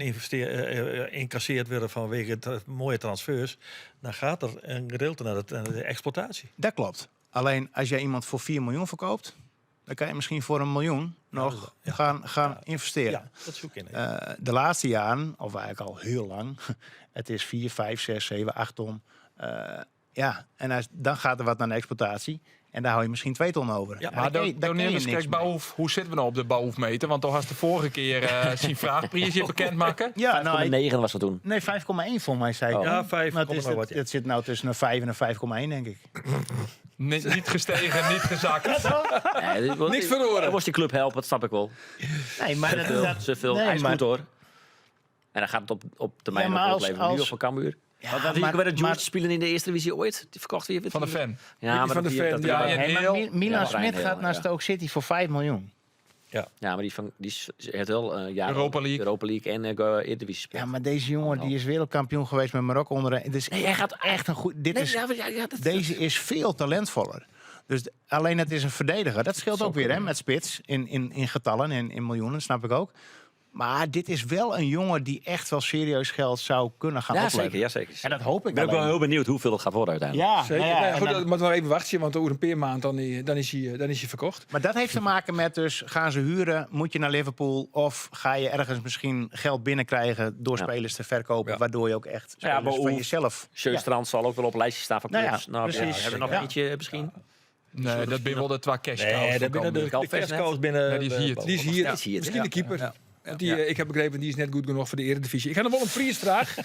E: incasseerd worden vanwege mooie transfers, dan gaat er een gedeelte naar de exploitatie.
B: Dat klopt. Alleen als jij iemand voor 4 miljoen verkoopt, dan kan je misschien voor 1 miljoen nog gaan investeren.
E: Ja, dat zoek ik in.
B: De laatste jaren, of eigenlijk al heel lang, het is 4, 5, 6, 7, 8 ton. Ja, en dan gaat er wat naar de exploitatie. En daar hou je misschien 2 ton over.
D: Ja,
B: daar
D: maar
B: kun je-
D: dan,
B: daar
D: dan
B: kun je
D: neem eens
B: niks
D: kijk,
B: mee.
D: Baouf, hoe zitten we nou op de Baouf-meter? Want toch had de vorige keer zijn vraagprijs hier bekend maken.
B: Ja, nou, ik-
C: 5,9 was dat toen.
B: Nee, 5,1 volgens mij zei ik.
C: Oh.
E: Ja, 5,
B: Maar het, is,
E: nog wat,
B: het,
E: ja.
B: het zit nou tussen een 5 en een 5,1, denk ik.
D: Nee, niet gestegen, niet gezakt.
C: Nee, dit-
K: Niks verloren.
C: Dan moest die club helpen, dat snap ik wel.
B: Nee, maar dat,
C: Zoveel,
B: dat,
C: zoveel.
B: nee,
C: Hij is
B: maar-
C: goed hoor. En dan gaat het op termijn
B: Ja, maar
C: ook
B: als-
C: opleveren. Nu
B: als-
C: of voor Cambuur.
B: Ja,
C: Wat had
B: maar-
C: hij bij de
B: maar-
C: Juice spelen in de eerste divisie ooit? Die verkocht weer.
D: Van de fan.
C: Ja, maar
K: van
C: dat
K: de
C: die-
K: Ven,
C: dat-
D: ja,
C: dat-
D: en
B: Nee, maar
D: heel-
B: Milan
C: Ja,
B: Smit
C: Rijn
B: gaat
C: heel,
B: naar
C: ja.
B: Stoke City voor 5 miljoen.
C: Ja, maar die, van, die heeft wel jaren
D: Europa League.
C: Europa League en Eredivisie gespeeld.
B: Ja, maar deze jongen die is wereldkampioen geweest met Marokko onder. Het is
C: Nee, hij gaat
B: echt een goed. Dit
C: Nee,
B: is,
C: ja, maar ja, ja, dat,
B: deze is veel talentvoller. Dus alleen het is een verdediger. Dat scheelt ook weer hè, met spits in getallen en in miljoenen, snap ik ook. Maar dit is wel een jongen die echt wel serieus geld zou kunnen gaan
C: ja,
B: opleveren.
C: zeker, ja, zeker.
B: En dat hoop ik
C: Ik ben ook wel
B: alleen.
C: heel benieuwd hoeveel dat gaat worden uiteindelijk.
B: Ja,
K: Zeker.
B: nou ja,
K: Nou ja,
B: en
K: goed,
B: dan-
K: dat moet nog even wachten, want over een paar maand dan, dan, is hij, dan is hij verkocht.
B: Maar dat heeft te maken met dus, gaan ze huren, moet je naar Liverpool... of ga je ergens misschien geld binnenkrijgen door
C: Ja.
B: spelers te verkopen... waardoor je ook echt
C: Ja,
B: spelers van
C: Baouf,
B: jezelf...
C: Sjöstrand zal ook wel op lijstje staan van
B: Nou ja,
C: clubs. Nou,
B: precies.
C: Ja, hebben we nog
B: Ja.
C: eentje misschien?
D: Nee, dat ben wel de twee cash cows
E: Nee,
D: van
E: dat binnen
D: Cambuur.
E: de, de
C: Kalfs net.
E: kerstkoos binnen.
D: Nee, die is hier.
K: Die is hier.
C: Die is hier,
K: Misschien
C: ja.
K: de keeper. Want die, ik heb begrepen, die is net goed genoeg voor de Eredivisie. Ik ga nog wel een prijsvraag.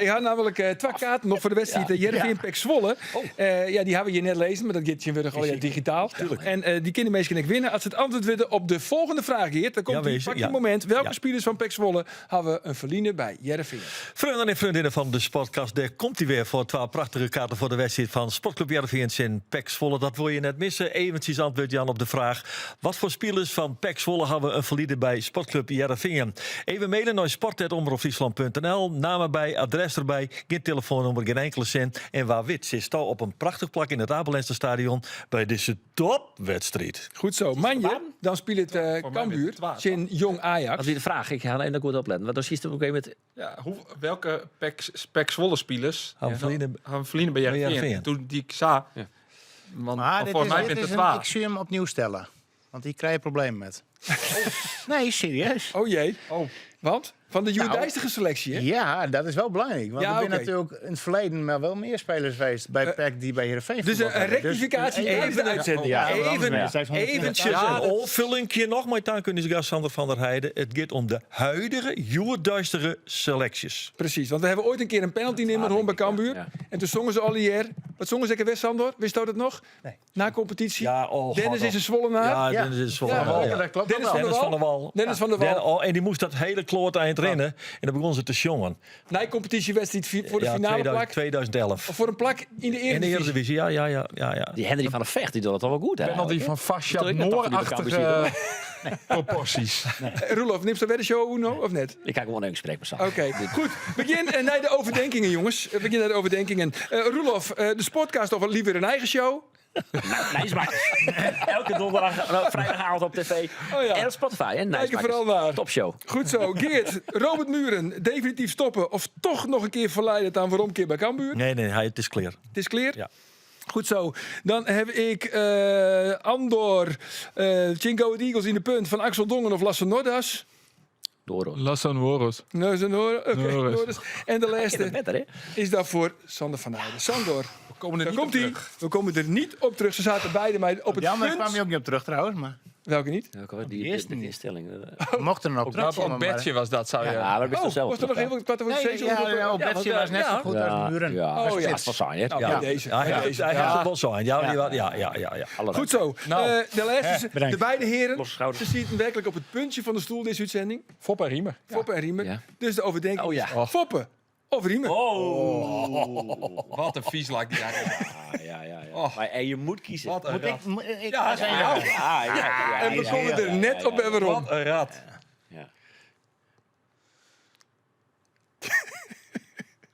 K: Ik had namelijk twee kaarten nog voor de wedstrijd. Ja. Heerenveen PEC Zwolle. Ja, die hebben we hier net lezen, maar dat gaat je weer al ja, digitaal. En die kindermees kan ik winnen. Als ze het antwoord weten op de volgende vraag, Geert, dan komt
E: Ja,
K: die,
E: wezen,
K: pak je
E: ja.
K: moment. Welke
E: Ja.
K: spelers van PEC Zwolle hebben we een verliezen bij Heerenveen?
E: Vrienden en vriendinnen van de Sportcast, daar komt hij weer voor 12 prachtige kaarten voor de wedstrijd van Sportclub Heerenveen in PEC Zwolle. Dat wil je net missen. Eventjes antwoord Jan op de vraag: wat voor spelers van PEC Zwolle hebben we een verliezen bij Sportclub Heerenveen? Even mailen naar sport@omroepfriesland.nl. Naam erbij, adres erbij, geen telefoonnummer, geen enkele cent. En waar wit zit al op een prachtig plak in het Abelense Stadion bij deze topwedstrijd.
K: Goed zo. Manje, dan speelt het
D: mij
K: Cambuur
D: met 12.
K: in Jong Ajax.
C: Wat is de vraag? Ik ga even goed opletten. Want dan zie je het op een gegeven moment...
D: Ja, welke PEC Zwolle spelers
E: Hebben verliezen
D: hebben verliezen bij
E: Bij
D: Heerenveen?
E: Heerenveen.
D: Toen die ik zag. Want
B: Maar dit
D: voor
B: is,
D: mij
B: dit
D: bent
B: is
D: het
B: een,
D: waar.
B: ik zie hem opnieuw stellen. Want hier krijg je problemen met. Nee, serieus.
K: Oh jee.
D: Oh.
K: Want? Van de Judaïstische selectie, hè?
B: Ja, dat is wel belangrijk. Want
K: Ja,
B: er zijn
K: oké.
B: natuurlijk in het verleden maar wel meer spelers geweest bij PEC die bij Heerenveen
K: Dus
B: voetbald
K: een
B: hebben.
K: rectificatie
B: Dus,
K: tijdens de uitzending.
B: Ja, want anders
K: Even,
B: ben je straks 120.
E: Eventjes een opvullingje nog, maar dan kunnen ze Sander van der Heijden. Het gaat om de huidige, joerduistere selecties.
K: Precies, want we hebben ooit een keer een penalty nemen rond bij Cambuur.
C: ja.
K: En toen zongen ze al hier. Wat zongen ze lekker West, Sander? Wist u dat nog?
B: Nee.
K: Na competitie.
E: Ja, oh,
K: Dennis
E: God,
K: is een Zwollenaar.
E: Ja,
B: Ja.
E: Dennis is een Zwollenaar.
K: Ja,
E: Ja.
B: dat klopt
K: Dennis
B: wel.
K: van der
E: Dennis
K: Wal.
E: van der Wal.
K: Dennis van der Wal.
E: Den- oh, en die moest dat hele kloot eind rennen. En dan begon ze te jongen.
K: Na competitiewedstrijd voor de
E: Ja,
K: finale
E: 2000
K: plak.
E: 2011.
K: Of voor een plak in de
E: In de
K: Eredivisie.
E: Eredivisie, ja, ja, ja, ja, ja.
C: Die Henry van der Vecht, die doet het al wel goed. hè,
D: Penalty
C: eigenlijk,
D: van
C: hè?
D: Fascia
C: Dat ik net toch die
D: Noor-achtige proporties.
K: Roelof, neemt de show Uno of net?
C: Ik ga gewoon een gesprek met Sander.
K: Oké, goed. Begin naar de overdenkingen, jongens. Begin naar de overdenkingen. Roelof, de sportcast of liever een eigen show?
C: Nijsmakers. Elke donderdag, nou, vrijdagavond op tv.
K: Oh ja.
C: En op Spotify. Hè?
K: Kijk er
C: Nijsmakers.
K: vooral naar.
C: Topshow.
K: Goed zo. Geert, Robert Muren, definitief stoppen of toch nog een keer verleiden aan waarom keer bij Cambuur?
E: Nee, nee, hij, het is clear.
K: Het is clear?
E: Ja.
K: Goed zo. Dan heb ik Andor, Chingo het Eagles in de punt van Axel Dongen of Lasse Nordas.
C: Door.
D: Lasse Noros.
K: Nee, ze Noor- oké,
D: Norris.
K: Nordas. En de laatste
C: Beter, hè?
K: is daarvoor Sander van Heijden. Sandor,
D: We komen er
K: daar
D: niet op
K: komt hij.
D: terug.
K: We komen er niet op terug. Ze zaten beide maar op het
B: Ja, maar
K: punt.
B: kwam je ook niet op terug trouwens. Maar
K: Welke niet?
C: Die,
B: eerste
C: die,
B: niet.
C: instelling.
B: we mochten er nog op
D: Nou,
B: terugkomen.
D: op Betje was dat, zou je...
C: Ja, maar dat wist
K: Oh,
C: toch zelf.
K: was er nog even kwart over
B: Nee,
K: zes?
B: ja, ja, op Betje was net zo goed als Muren.
C: Ja,
K: Oh, ja.
C: dat was saai, hè?
K: Nou,
E: Ja.
K: bij deze.
E: Ja, hij
K: Bij
E: heeft,
K: deze.
E: hij
K: Ja.
E: heeft het wel zo. Ja, ja, ja, ja, ja, ja.
K: Goed zo.
D: Nou.
K: De laatste,
B: bedankt.
K: de beide heren,
C: Losse schouders.
K: ze zitten werkelijk op het puntje van de stoel deze uitzending.
D: Fop en Riemer.
K: Foppe en Riemer.
C: Ja.
K: Dus de overdenking
C: Oh, ja.
K: is Foppe of Riemer.
D: Wat een vieslak die hij
C: Ja, ja, ja. ja. Maar en je moet kiezen.
D: Wat een
B: Moet
D: rat.
B: ik, moet ik,
D: Ja,
B: ja,
D: ja.
C: Ja, ja, ja,
K: en we
C: ja,
K: komen
C: ja,
K: er
C: ja,
K: net
C: ja,
K: op
C: ja.
K: en waarom.
E: Wat een rat.
C: Ja.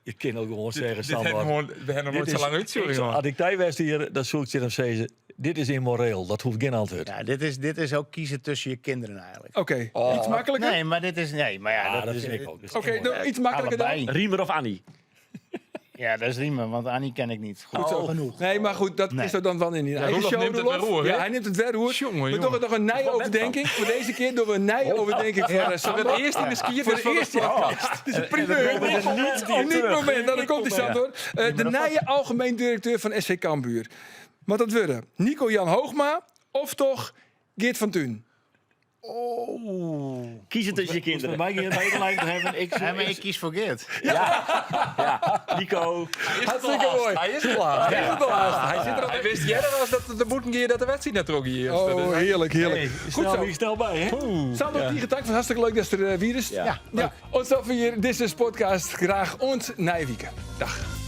E: Je kan ook gewoon zeggen,
D: Dit
E: Sander.
D: hebben we gewoon- we hebben nog nooit
E: Dit
D: zo lang
E: is-
D: uitzoeken,
E: ik-
D: jongen.
E: Als ik daar was hier, dan zoek ik hem zeggen, dit is immoreel. Dat hoeft geen antwoord.
B: Ja, dit is ook kiezen tussen je kinderen eigenlijk.
K: Oké, iets makkelijker?
B: Nee, maar dit is... Nee, maar ja,
E: Ja,
B: dat,
E: dat
B: is,
E: vind ik ook. Dat is
K: Oké,
E: immoreel.
K: nou, iets makkelijker dan?
B: Allebei.
C: Riemer of Annie?
B: Ja, dat is Riemer, want Annie ken ik niet. Goed,
K: Goed zo.
B: genoeg.
K: Nee, maar goed, dat
B: Nee.
K: is er dan wel in die eigen
D: Roelof
K: show,
D: neemt het
K: Roelof.
D: weer roer, hè?
K: Ja, hij neemt het weer roer.
D: Jongen,
K: Maar
D: jongen.
K: toch nog een nij-overdenking. Voor deze keer doen we een nij-overdenking voor
D: Voor
K: Sander.
D: het eerst in de skier
K: Voor de eerste, ja. Het is een primeur. Niet op het moment. Nou, dan komt die Sander. De nije algemeen directeur van SC Cambuur. Moat dat wurde Nico Jan Hoogma of toch Geert van Tuinen?
E: Oh.
C: Kies het tussen je kinderen.
E: Mij geen medelijden hebben. Ik,
B: Ja, maar ik kies voor Geert.
C: Ja, Nico.
K: Hartstikke mooi.
D: Hij is het al haast.
K: Hij is het al haast.
D: Hij, zit er al, hij wist eerder als dat de boetengeer dat de wedstrijd net trok hier.
K: Oh, heerlijk, heerlijk. Goed
E: Snel,
K: zo.
E: wie snel bij, hè?
K: Sander, ja. dank. Hartstikke leuk dat er weer is.
C: Ja.
K: Ja. Ons hier. Dit is podcast. Graag ont Nijwieken. Dag.